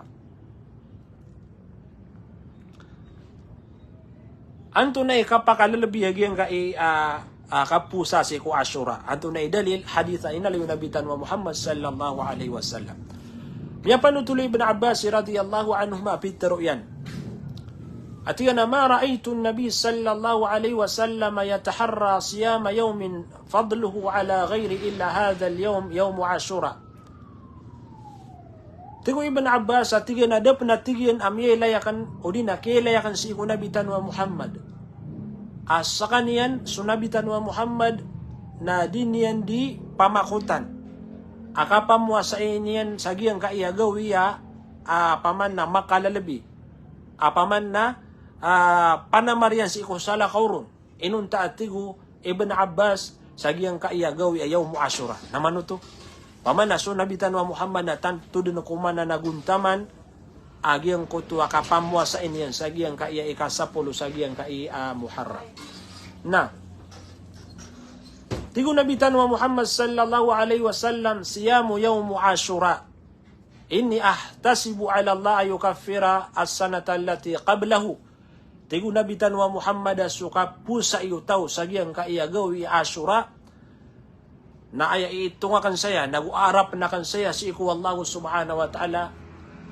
Antonaa i kapakalalabi a giyangkai a, a, kaposa sii ko Ashura? Antonaa i dalil? Hadith a inaloy o Nabi tano a Muhammad sallallahu alaihi wasallam. Miyapanotol o Ibn Abbas radiyallahu anhuma a pitharo iyan a tig iyan a, "Ma ra'aytu an-nabi sallallahu alaihi wasallam yataharra siyama yawmin fadluhu ala ghairi illa hadha al-yawm, yawmu Ashura." Tig o Ibn Abbas a tig iyan a da pn a tig iyan a miyailay akn, odi na kiyailay akn sii ko Nabi tano a Muhammad a skaniyan so Nabi tano a Muhammad na di niyan di pamakotan a kapamowasai niyan sa giyangkai a gawii a, a, paman na makalalabi, a paman na, a, panamar iyan sii ko salakaw ron. Inonta a tig o Ibn Abbas sa giyangkai a gawii a Yawmu Ashura. Na mano oto? Paman na so Nabi tano a Muhammad na tanto dn ko mananagontaman a giyangkoto a kapamowasai niyan sa giyangkai a ika sapolo sa giyangkai a Muharram. Na tig o Nabi tano a Muhammad sallallahu alaihi wasallam, "Siyamu yawmu Ashura. Inni ahtasibu ala Allah an yukaffira as-sanata allati qablahu." Tig o Nabi tano a Muhammad a so kaposa iyo taw sa giyangkai a gawii a Ashura, na aya iitonga akn saya, nago aarapn akn saya sii ko Allah subhanahu wa ta'ala,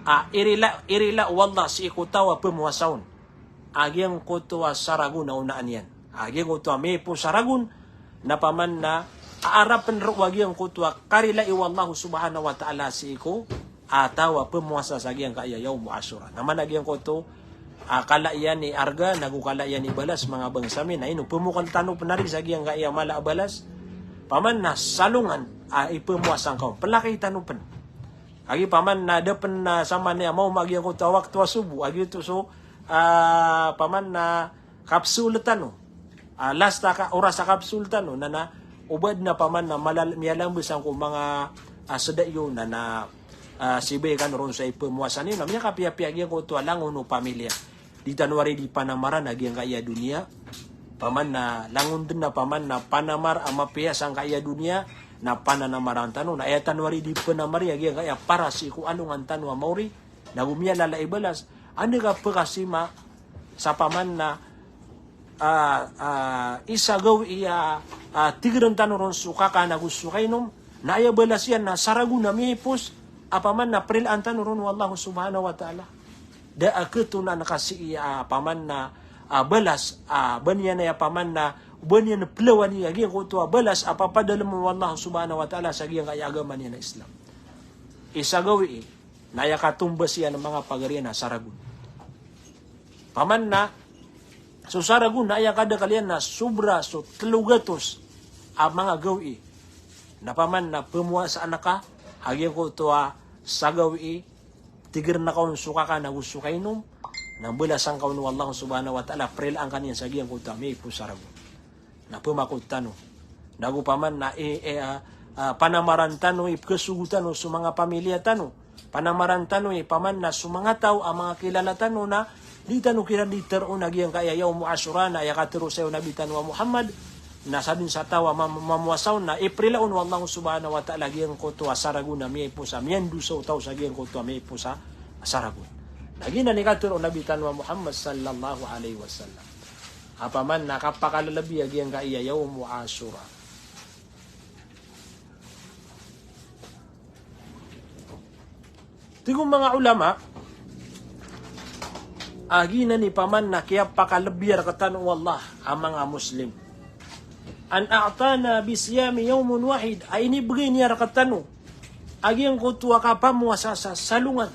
a irila, irila o Allah sii ko taw a pmowasa on a giyangkoto a saragon a onaan iyan. A giyangkoto a miposaragon, na paman na aarapn roo a giyangkoto a karilai o Allah subhanahu wa ta'ala sii ko a taw a pmowasa sa giyangkai a Yawmu Ashura. Na mana giyangkoto a kala iyan i arga, nago kala iyan i balas, manga bangsa mi, na ino, pmokal tano pn ari sa giyangkai a mala a balas. Paman na salongan a ipmowasa ngka on, plakay tano pn. Agi paman na da pen na saman iya maoma a giyangkoto a wakto a sobo, a giyoto so, ah, paman na kapsul tano. Ah, last a ka-, oras a kapsul tano, na, na, o ba den a paman na malal-, miyalamba sangko manga, ah, seda iyo, na, na, ah, sibay kano ron sa ipemowasa niyo, na miyakapiyapiya giyangkoto a langon o pamilya. Di tano ari di panamaran a giyangkaya doniya. Paman na langon den a paman na panamar a mapiya sangkaya doniya, na pananamaran tano, na aya tano ari di panamari a giyangkaya para sii ko alongan tano a maori, na go miyalala i balas. Anda ka pekasima sa paman na, ah, ah, isa gawii a, ah, tigeren tano ron so kaka na go so kainom, na aya balas iyan na saragon a miyaipos, a paman na prilaan tano ron o Allah subhanahu wa ta'ala. Da a ketonan ka sii a paman na, ah, balas, ah, ba niyan aya paman na, ba niyan pelawani a giyangkoto a balas a papadalem o Allah subhanahu wa ta'ala sa giyangkaya agama niyan a Islam. Isa gawii, na aya katombas iyan a manga pagari iyan na saragon. Paman na, so saragon na aya kadakel iyan na sobra so telo gatos a manga gawii. Na paman na pemowasaan ka a giyangkoto a sa gawii, tigeren ka on so kaka na go so kainom, na balasan ka on o Allah subhanahu wa ta'ala, prilaan ka niyan sa giyangkoto a miyaipos a saragon. Na pemakot tano. Na go paman na i, i, ah, ah, panamaran tano, ipekesogo tano so manga pamilya tano. Panamaran tano i paman na so manga taw a manga kilala tano na di tano kiran di teroon a giyangkaya Yawmu Ashura, na aya katero saya o Nabi tano a Muhammad, na sadn sa taw a mam-, mamowasa on na iprila on o Allah subhanahu wa ta'ala giyangkoto a saragon a miyaipos a miyandosa o taw sa giyangkoto a miyaipos a saragon. Na giyanan i katero o Nabi tano a Muhammad sallallahu alaihi wasallam. A paman na kapakalalabi a giyangkaya Yawmu Ashura. Tig o manga ulama, a giyanan i paman na kiyapakalalabi a rektano o Allah a manga Muslim. An a'tana bi siyami yawmin wahid, a inibegay niyan rektano a giyangkoto a kapamowasa sa salongan.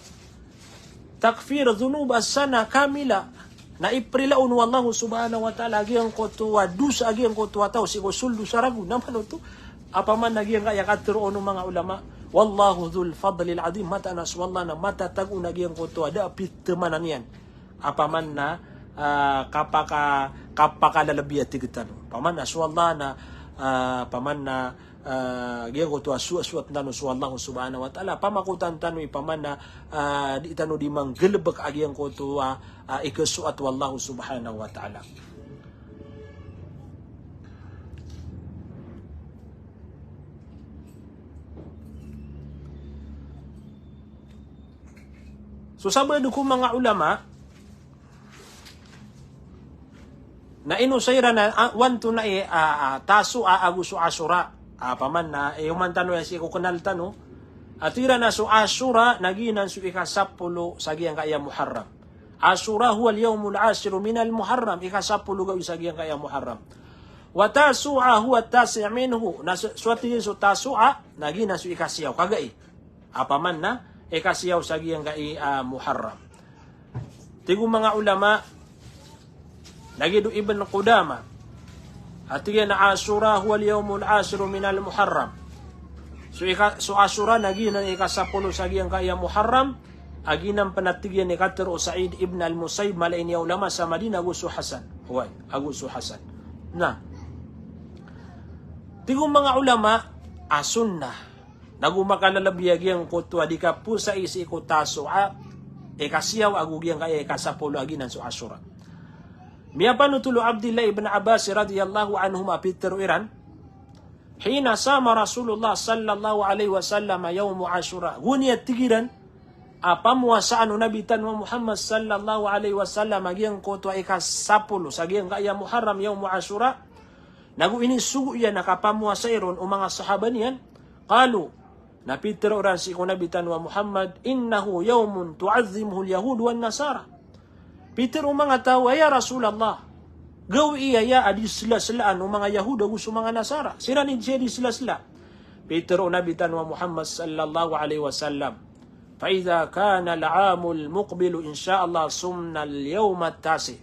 Takfir dhunub as-sana kamila. Na iprila on o Allah subhanahu wa ta'ala a giyangkoto a dosa a giyangkoto a taw sii ko soled o saragon. Na mano oto? A paman na giyangkaya katero on o manga ulama, wallahu dhul fadlil adhim, mataan a so Allah na matatag on a giyangkoto a da a pitemanan iyan. A paman na, ah, kapaka-, kapakalalabi a tig tano. Paman na so Allah na, ah, paman na, ah, giyangkoto a soat-soat tano so Allah subhanahu wa ta'ala. Pamakotan tano i paman na, ah, di tano di manggalebek a giyangkoto a, ah, ikasoat o Allah subhanahu wa ta'ala. So sabaad ko manga ulama, na ino sa iran a, a, wanto na i, a, a, Tasu'a ago so Ashura. A, paman na, i, oman tano aya sii ko kenal tano. A tig iran a so Ashura, na giyanan so ikasapolo sa giyangkaya Muharram. Ashura huwa al-yawmul ashiru minal Muharram, ikasapolo gawii sa giyangkaya Muharram. Wa Tasu'a huwa at-tasi' minhu, na so, so tig iran so Tasu'a, na giyanan so ikasiyaw, kagai. A paman na ikasiyaw sa giyangkai a Muharram. Tig o manga ulama, lagid o Ibn Qudamah, a tig iyan a Ashura huwa al-yawmul ashiru minal Muharram. So ika-, so Ashura na giyanan i ikasapolo sa giyangkai a Muharram, a giyanan pen a tig iyan i katero o Sa'id ibn al-Musayyib, mala i niyan a ulama sa Madinah, ago so Hasan. Oway, ago so Hasan. Na, tig o manga ulama, a sunnah. Nago makalalabi a giyangkoto a di kapowasai sii ko Tasu'a, ikasiyaw ago giyangkaya ikasapolo a giyanan so Ashura. Miyapanotol o Abdillah ibn Abbas radiyallahu anhuma a pitero iran, hina sama Rasulullah sallallahu alaihi wasallam yawma Ashura. Goni a tig iran a pamowasaan o Nabi tano a Muhammad sallallahu alaihi wasallam a giyangkoto a ikasapolo sa giyangkaya Muharram, yawma Ashura. Nago inisogo iyan a kapamowasai ron o manga sahaba niyan. Qalu, na pitero iran sii ko Nabi tano a Muhammad, innahu yawmun tu'azzimuhu al-yahud wan-nasara. Pitero o manga taw a, ya Rasulullah, gawii aya a di selaselaan o manga Yahud ago so manga Nasara. Siran i di, di selasela. Pitero o Nabi tano a Muhammad sallallahu alaihi wasallam, fa idha kana al-amul muqbilu, insha Allah, sumna al-yawma at-tasi'.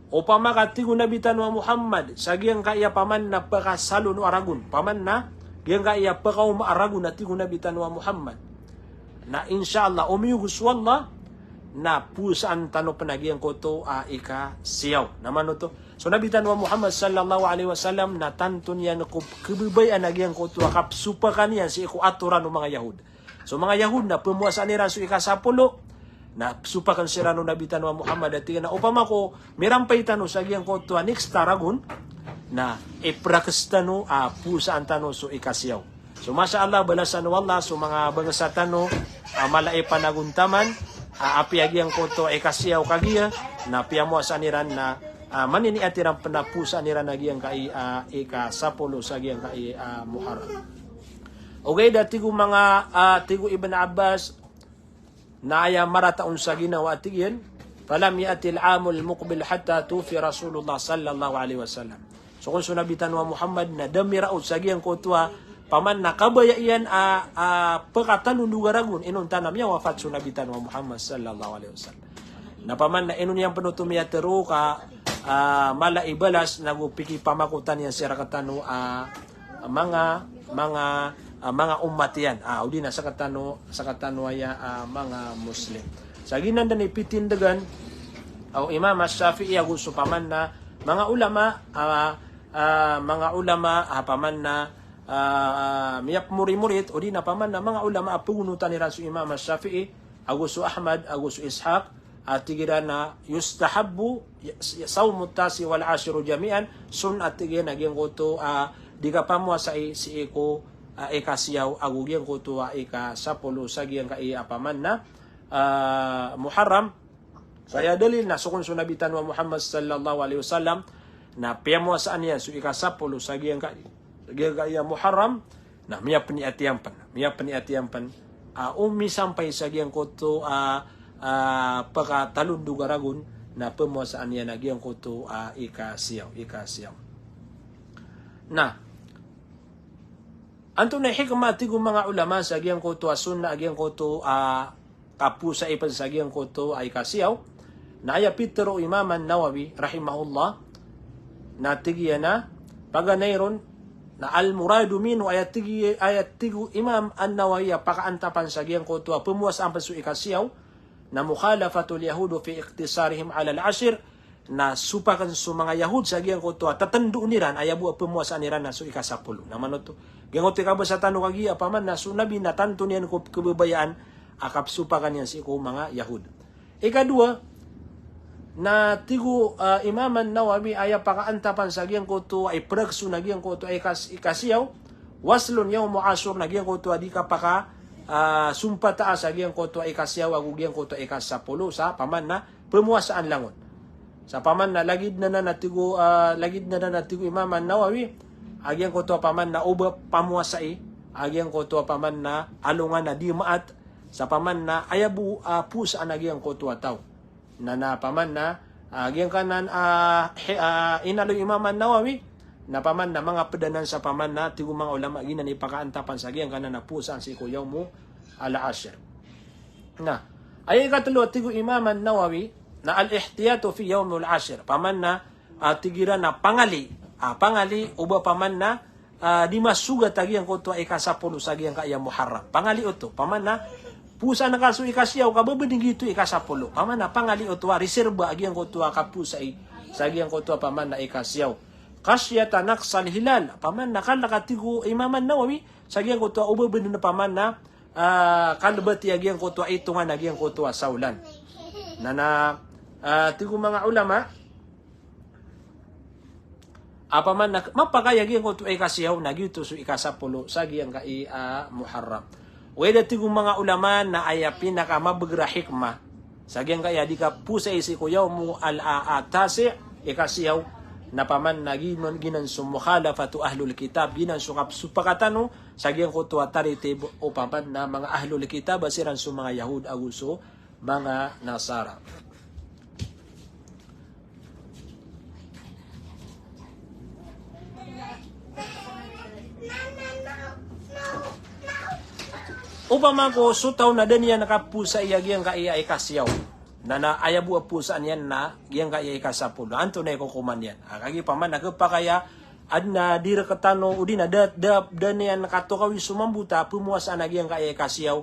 Opama ka, tig o Nabi tano a Muhammad, sa giyangkaya paman na pekasalon o aragon, paman na giyangkaya pekaoma aragon, a tig o Nabi tano a Muhammad, Na insha Allah, o miyog so Allah, na powasaan tano pen a giyangkoto a ikasiyaw. Na mano oto? So Nabi tano a Muhammad sallallahu alaihi wasallam na tanto niyan ko kebebayaan a giyangkoto a kapsopakan iyan sii ko atoran o manga Yahud. So manga Yahud na pemowasaan iran so ikasapolo, na psopaken siran o Nabi tano a Muhammad a tig iyan a opama ko mirampay tano sa giyangkoto a next a ragon, na iprakes tano a powasaan tano so ikasiyaw. So masha Allah, balasan o Allah so manga bangsa tano a mala i panagontaman, a apiya giyangkoto a ikasiyaw kagiya na piyamowasaan iran na, a maniniat iran pen a powasaan iran a giyangkai a ikasapolo sa giyangkai a Muharram. Ogaid a tig o manga, a tig o Ibn Abbas, na aya marata on sa ginawa a tig iyan, "Falam ya'til amul muqbil hatta tuwuffiya Rasulullah sallallahu alaihi wasallam." So kon so Nabi tano a Muhammad na da miraot sa giyangkoto a paman na kabaya iyan a, a pekatalondog a ragon inonta na miyawafat so Nabi tano a Muhammad sallallahu alaihi wasallam. Na paman na ino niyan pen oto miyatero ka, a mala i balas nago pikipamakotan iyan sii rektano a manga, manga, a manga omat iyan, a odi na sektano, sektano aya a manga Muslim. Sa giyanan den i pitindegan o Imam Ash-Shafi'i ago so paman na manga ulama, a, a manga ulama a paman na, a, a miyapmorimorit, odi na paman na manga ulama a pegonotan iran so Imam Ash-Shafi'i ago so Ahmad ago so Ishaq, a tig iran a yustahabbu sawmu tasi wal ashir jami'an, sunnat, tig iyan, a giyangkoto a di kapamowasai sii ko a ikasiyaw ago giyangkoto a ikasapolo sa giyangkai a paman na, a Muharram. So aya dalil na so kon so Nabi tano a Muhammad sallallahu alaihi wasallam na piyamowasaan iyan so ikasapolo sa giyangkai, sa giyangkai a Muharram, na miyapeniat iyan pen, miyapeniat iyan pen, a o misampay sa giyangkoto a, a pekatalondog a ragon, na pemowasaan iyan a giyangkoto a ikasiyaw, ikasiyaw. Na antonaa i hikmah, tig o manga ulama, sa giyangkoto a sunnah a giyangkoto a kapowasai pen sa giyangkoto a ikasiyaw? Na aya pitero o Imam An-Nawawi rahimahullah, na tig iyan a paganay ron, na al-muradu minhu, aya tig i-, aya tig o Imam An-Nawawi a pakaantapan sa giyangkoto a pemowasaan pen so ikasiyaw, na mukhalafatul yahudi fi iqtisarihim alal ashir, na sopaken so manga Yahud sa giyangkoto a tetendoon iran, aya bo a pemowasaan iran na so ikasapolo. Na mano oto? Giyangkoto i kabasa tano kagiya a paman na so Nabi na tanto niyan ko kebebayaan a kapsopakan iyan sii ko manga Yahud. Ikadowa, na tig o, a, Imam An-Nawawi, aya pakaantapan sa giyangkoto a iprakes on a giyangkoto a ikas-, ikasiyaw, waslun yawmu Ashur, na giyangkoto a di kapaka, a, sompata sa giyangkoto a ikasiyaw ago giyangkoto a ikasapolo sa paman na pemowasaan langon. Sa paman na lagid na, na, na tig o, a, lagid na, na, na tig o Imam An-Nawawi, a giyangkoto a paman na o ba pamowasai a giyangkoto a paman na alongan a di maat, sa paman na aya bo a powasaan a giyangkoto a taw. Na, na paman na, a, giyangkanan a, he-, a, inaloy o Imam An-Nawawi, na paman na manga ped anan sa paman na tig o manga ulama giyanan i pakaantapan sa giyangkanan a powasaan sii ko yawmu al-ashir. Na aya ikatelo a tig o Imam An-Nawawi na al-ihtiyatu fi yawmil ashir. Paman na, a, tig iran a pangali, a, pangali o ba paman na, a, di masogat a giyangkoto a ikasapolo sa giyangkai a Muharram. Pangali oto, paman na powasaan ka so ikasiyaw ka ba benen giyoto ikasapolo. Paman na pangali oto a reserba a giyangkoto a kapowasai sa giyangkoto a paman na ikasiyaw. Khashyata naqsil hilal. Paman na kalek a tig o Imam An-Nawawi sa giyangkoto a o ba benen paman na, a, kalebati a giyangkoto a itongan a giyangkoto a sawlan. Na, na, a, tig o manga ulama, a paman na mapakay a giyangkoto a ikasiyaw na giyoto so ikasapolo sa giyangkai a Muharram. Ogaid a tig o manga ulama na aya pinakamabagr a hikmah sa giyangkai a di kapowasai sii ko yawmu al-, a, a, tasi, ikasiyaw, na paman na giyanan, giyanan so mukhalafatu ahlul kitab, giyanan so kapsopakan tano sa giyangkoto a taritib o paman na manga ahlul kitab a siran so manga Yahud ago so manga Nasara. Opama ko so taw na da niyan kapowasai a giyangkai a ikasiyaw, na, na aya bo a powasaan iyan na giyangkai a ikasapolo, antonaa i kokoman iyan? A, kagiya paman na kepakay a aden a di rektano odi na da, da, da niyan katokawi so mambo ta pemowasaan a giyangkai a ikasiyaw,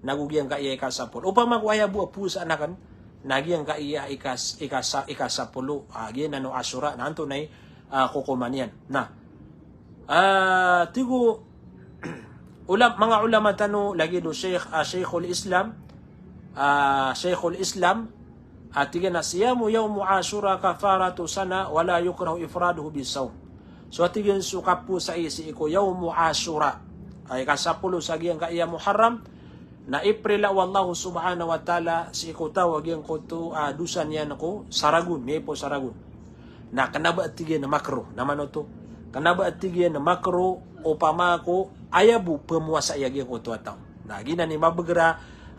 nago giyangkaya ika sapolo. Opama ko aya bo a powasaan aken, na giyangkaya ika, ika sa-, ika sapolo, ah, giyanan o Ashura, na antonaa i, ah, kokoman iyan. Na, ah, tig o ulam-, manga ulama tano, lagid o Sheikh, ah, Sheikhul Islam, ah, Sheikhul Islam, ah, tig iyan a, "Siyamu yawmi Ashura kafaratu sana, wala yukrahu ifraduhu bisawm." So, tig iyan, so kapowasai sii ko yawmu Ashura, ah, ika sapolo sa giyangkaya Muharram, na iprila o Allah subhanahu wa ta'ala sii ko taw a giyangkoto, ah, dosa niyan ko saragon, miyaipos a saragon. Na kena ba, tig iyan, makruh, na mano oto? Kena ba, tig iyan, makruh opama ko aya bo pemowasai a giyangkoto a taw? Na giyanan i mabeger a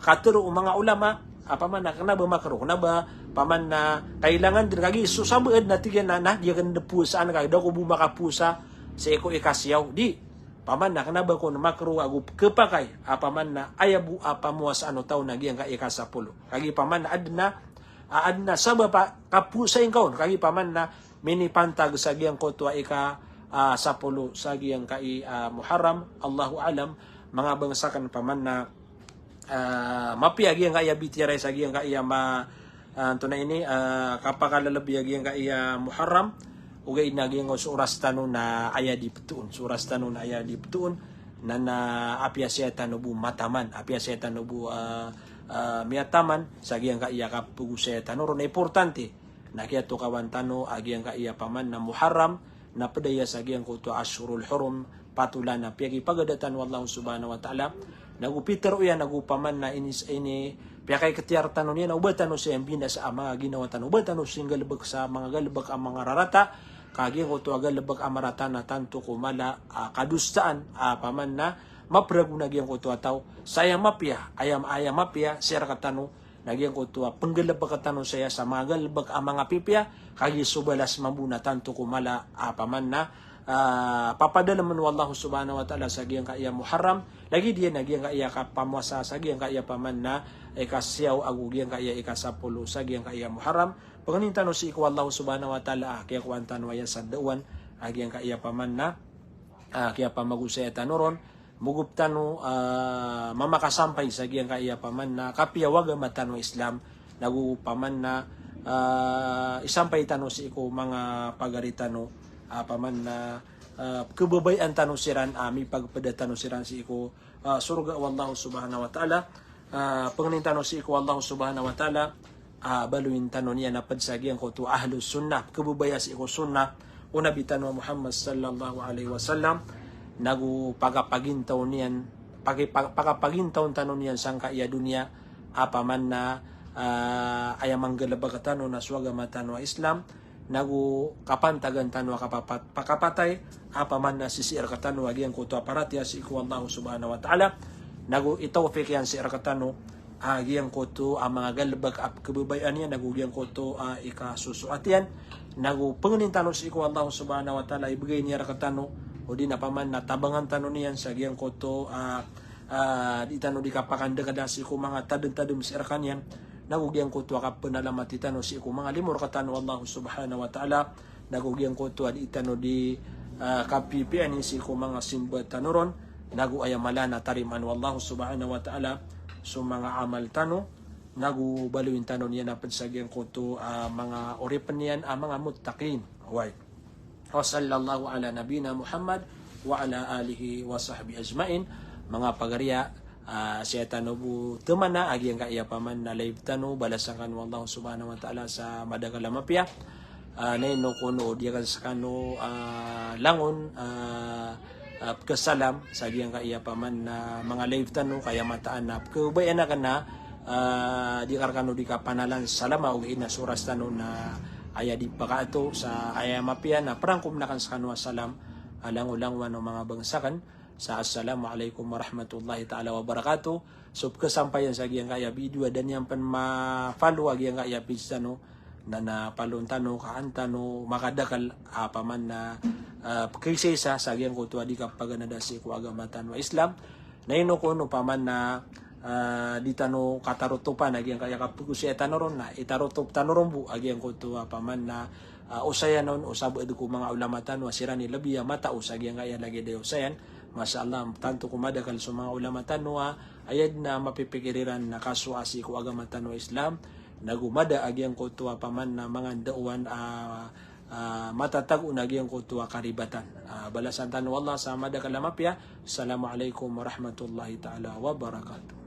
katero o manga ulama, opama na kena ba makruh, kena ba, opama na kailangan den, kagiya so sabaad na, tig iyan, na, na di aken den powasaan ka, da ako bo makapowasa sii ko ika siyaw, di. Opama na kena ba kon makruh ago kepakay, opama na aya bo a pamowasaan o taw na giyangkaya ika sapolo. Kagiya opama na aden a, a, aden a sabap a kapowasai ngka on, kagiya opama na minipantag sa giyangkoto a ika, ah, sapolo sa giyangkaya, ah, Muharram, Allahu a'lam, manga bangsa aken, opama na, ah, mapiya giyangkaya bitiyarai sa giyangkaya ma-, ah, antonaa ini, ah, kapakalelebi a giyangkaya Muharram, ogaid na giyangkoto so oras tano na aya di petoon, so oras tano na aya di petoon, na, na apiya saya tano bo mataman, apiya saya tano bo, ah, ah, miyataman sa giyangkaya kapegosaya tano ron, na importante na kiyatokawan tano a giyangkaya opama na Muharram, na ped aya sa giyangkoto a Ashhurul Hurum, pat olan a piyakipagadatan o Allah subhanahu wa ta'ala, nago pitero iyan, nago opama na ini, ini piyakaikhtiyar tano niyan, o ba tano saya mbinasa a manga ginawa tano, o ba tano saya nggalebek sa manga galebek a manga rarata, ka giyangkoto a galebek a marata na tanto ko mala a kadosaan, a opama na mapragon a giyangkoto a taw, sa aya mapiya, aya, aya mapiya sii rektano, na giyangkoto a penggalebek tano saya sa manga galebek a manga pipiya, kagiya so balas mambo na tanto ko mala, a opama na, ah, papadalemen o Allah subhanahu wa ta'ala sa giyangkaya Muharram, lagid iyan a giyangkaya kapamowasa sa giyangkaya opama na ika siyaw ago giyangkaya ika sapolo sa giyangkaya Muharram. Pengenin tano sii ko Allah subhanahu wa ta'ala, ah, kiyakowan tano aya sa dawan, ah, giyangkaya opama na, ah, kiyapamagosaya tano ron, mogop tano, ah, mamakasampay sa giyangkaya opama na kapiya o agama tano a Islam, nago opama na, ah, isampay tano sii ko manga pagari tano, ah, opama na, ah, kebabayaan tano siran, ah, mipagpeda tano siran sii ko, ah, sorga o Allah subhanahu wa ta'ala. Ah, pengenin tano sii ko Allah subhanahu wa ta'ala, ah, baloyin tano niyan a ped sa giyangkoto a Ahlus Sunnah, kebebaya sii ko sunnah o Nabi tano a Muhammad sallallahu alaihi wasallam, nago pakapagintaw niyan, paki-, pa-, pakapagintaw tano niyan sangkaya doniya, a opama na, ah, aya manggalebek tano na so agama tano a Islam, nago kapantagan tano a kapapat-, pakapatay, a opama na sisii rektano a giyangkoto a paratiyaya sii ko Allah subhanahu wa ta'ala, nago itawfik iyan sii rektano a giyangkoto a manga galebek a kebabayaan iyan, nago giyangkoto a ika sosoat iyan, nago pengenin tano sii ko Allah subhanahu wa ta'ala, ibegay niyan rektano, odi na opama na tabangan tano niyan sa giyangkoto a, a, di tano di kapakandekada sii ko manga tadem-tadem sii rekaniyan, nago giyangkoto a kapenalamati tano sii ko manga limo rektano o Allah subhanahu wa ta'ala, nago giyangkoto a di tano di, ah, kapipiya ini sii ko manga simba tano ron, nago aya mala na tarimaan o Allah subhanahu wa ta'ala so manga amal tano, nago baloyin tano niyan a ped sa giyangkoto a manga oripen iyan a manga muttaqin. Oway. Wa sallallahu ala nabiyina Muhammad wa ala alihi wa sahbihi ajmain. Manga pagariya, ah, saya tano bo temana a giyangkaya opama na live tano, balasan kano o Allah subhanahu wa ta'ala sa madakel a mapiya. Ah, na ino kono o di aken sekano, ah, langon, ah, ah, pekesalam sa giyangkaya opama na manga live tano, kaya mataan a pekebayaan aken a, ah, di ka rekano di kapanalan salam, ogaid na so oras tano na aya di pekaato sa aya mapiya na perangkom aken sekano a salam a langolangowan o manga bangsa aken sa assalamu alaikum warahmatullahi ta'ala wabarakatuh. So pekesampayan sa giyangkaya video, a da niyan pen ma-follow a giyangkaya page tano, na, na follow tano, kaan tano makadakel a opama na, ah, pekisaisa sa giyangkoto a di kapaganada sii ko agama tano a Islam. Na ino kono opama na, ah, di tano katarotopan a giyangkaya kapegosaya tano ron, na itarotop tano ron bo a giyangkoto a opama na, ah, osayan on o sabaad ko manga ulama tano a siran i lebi a mataos a giyangkaya lagid a osayan. Masha Allah, tanto ko madakl so manga ulama tano a aya dn a mapipikir iran na kasowa sii ko agama tano a Islam, nago mada a giyangkoto a paman na manga ndaowan a, a matatago na giyangkoto a karibatan. A, balasan tano o Allah sa madakl a mapiya. Assalamu alaikum warahmatullahi ta'ala wabarakatuh.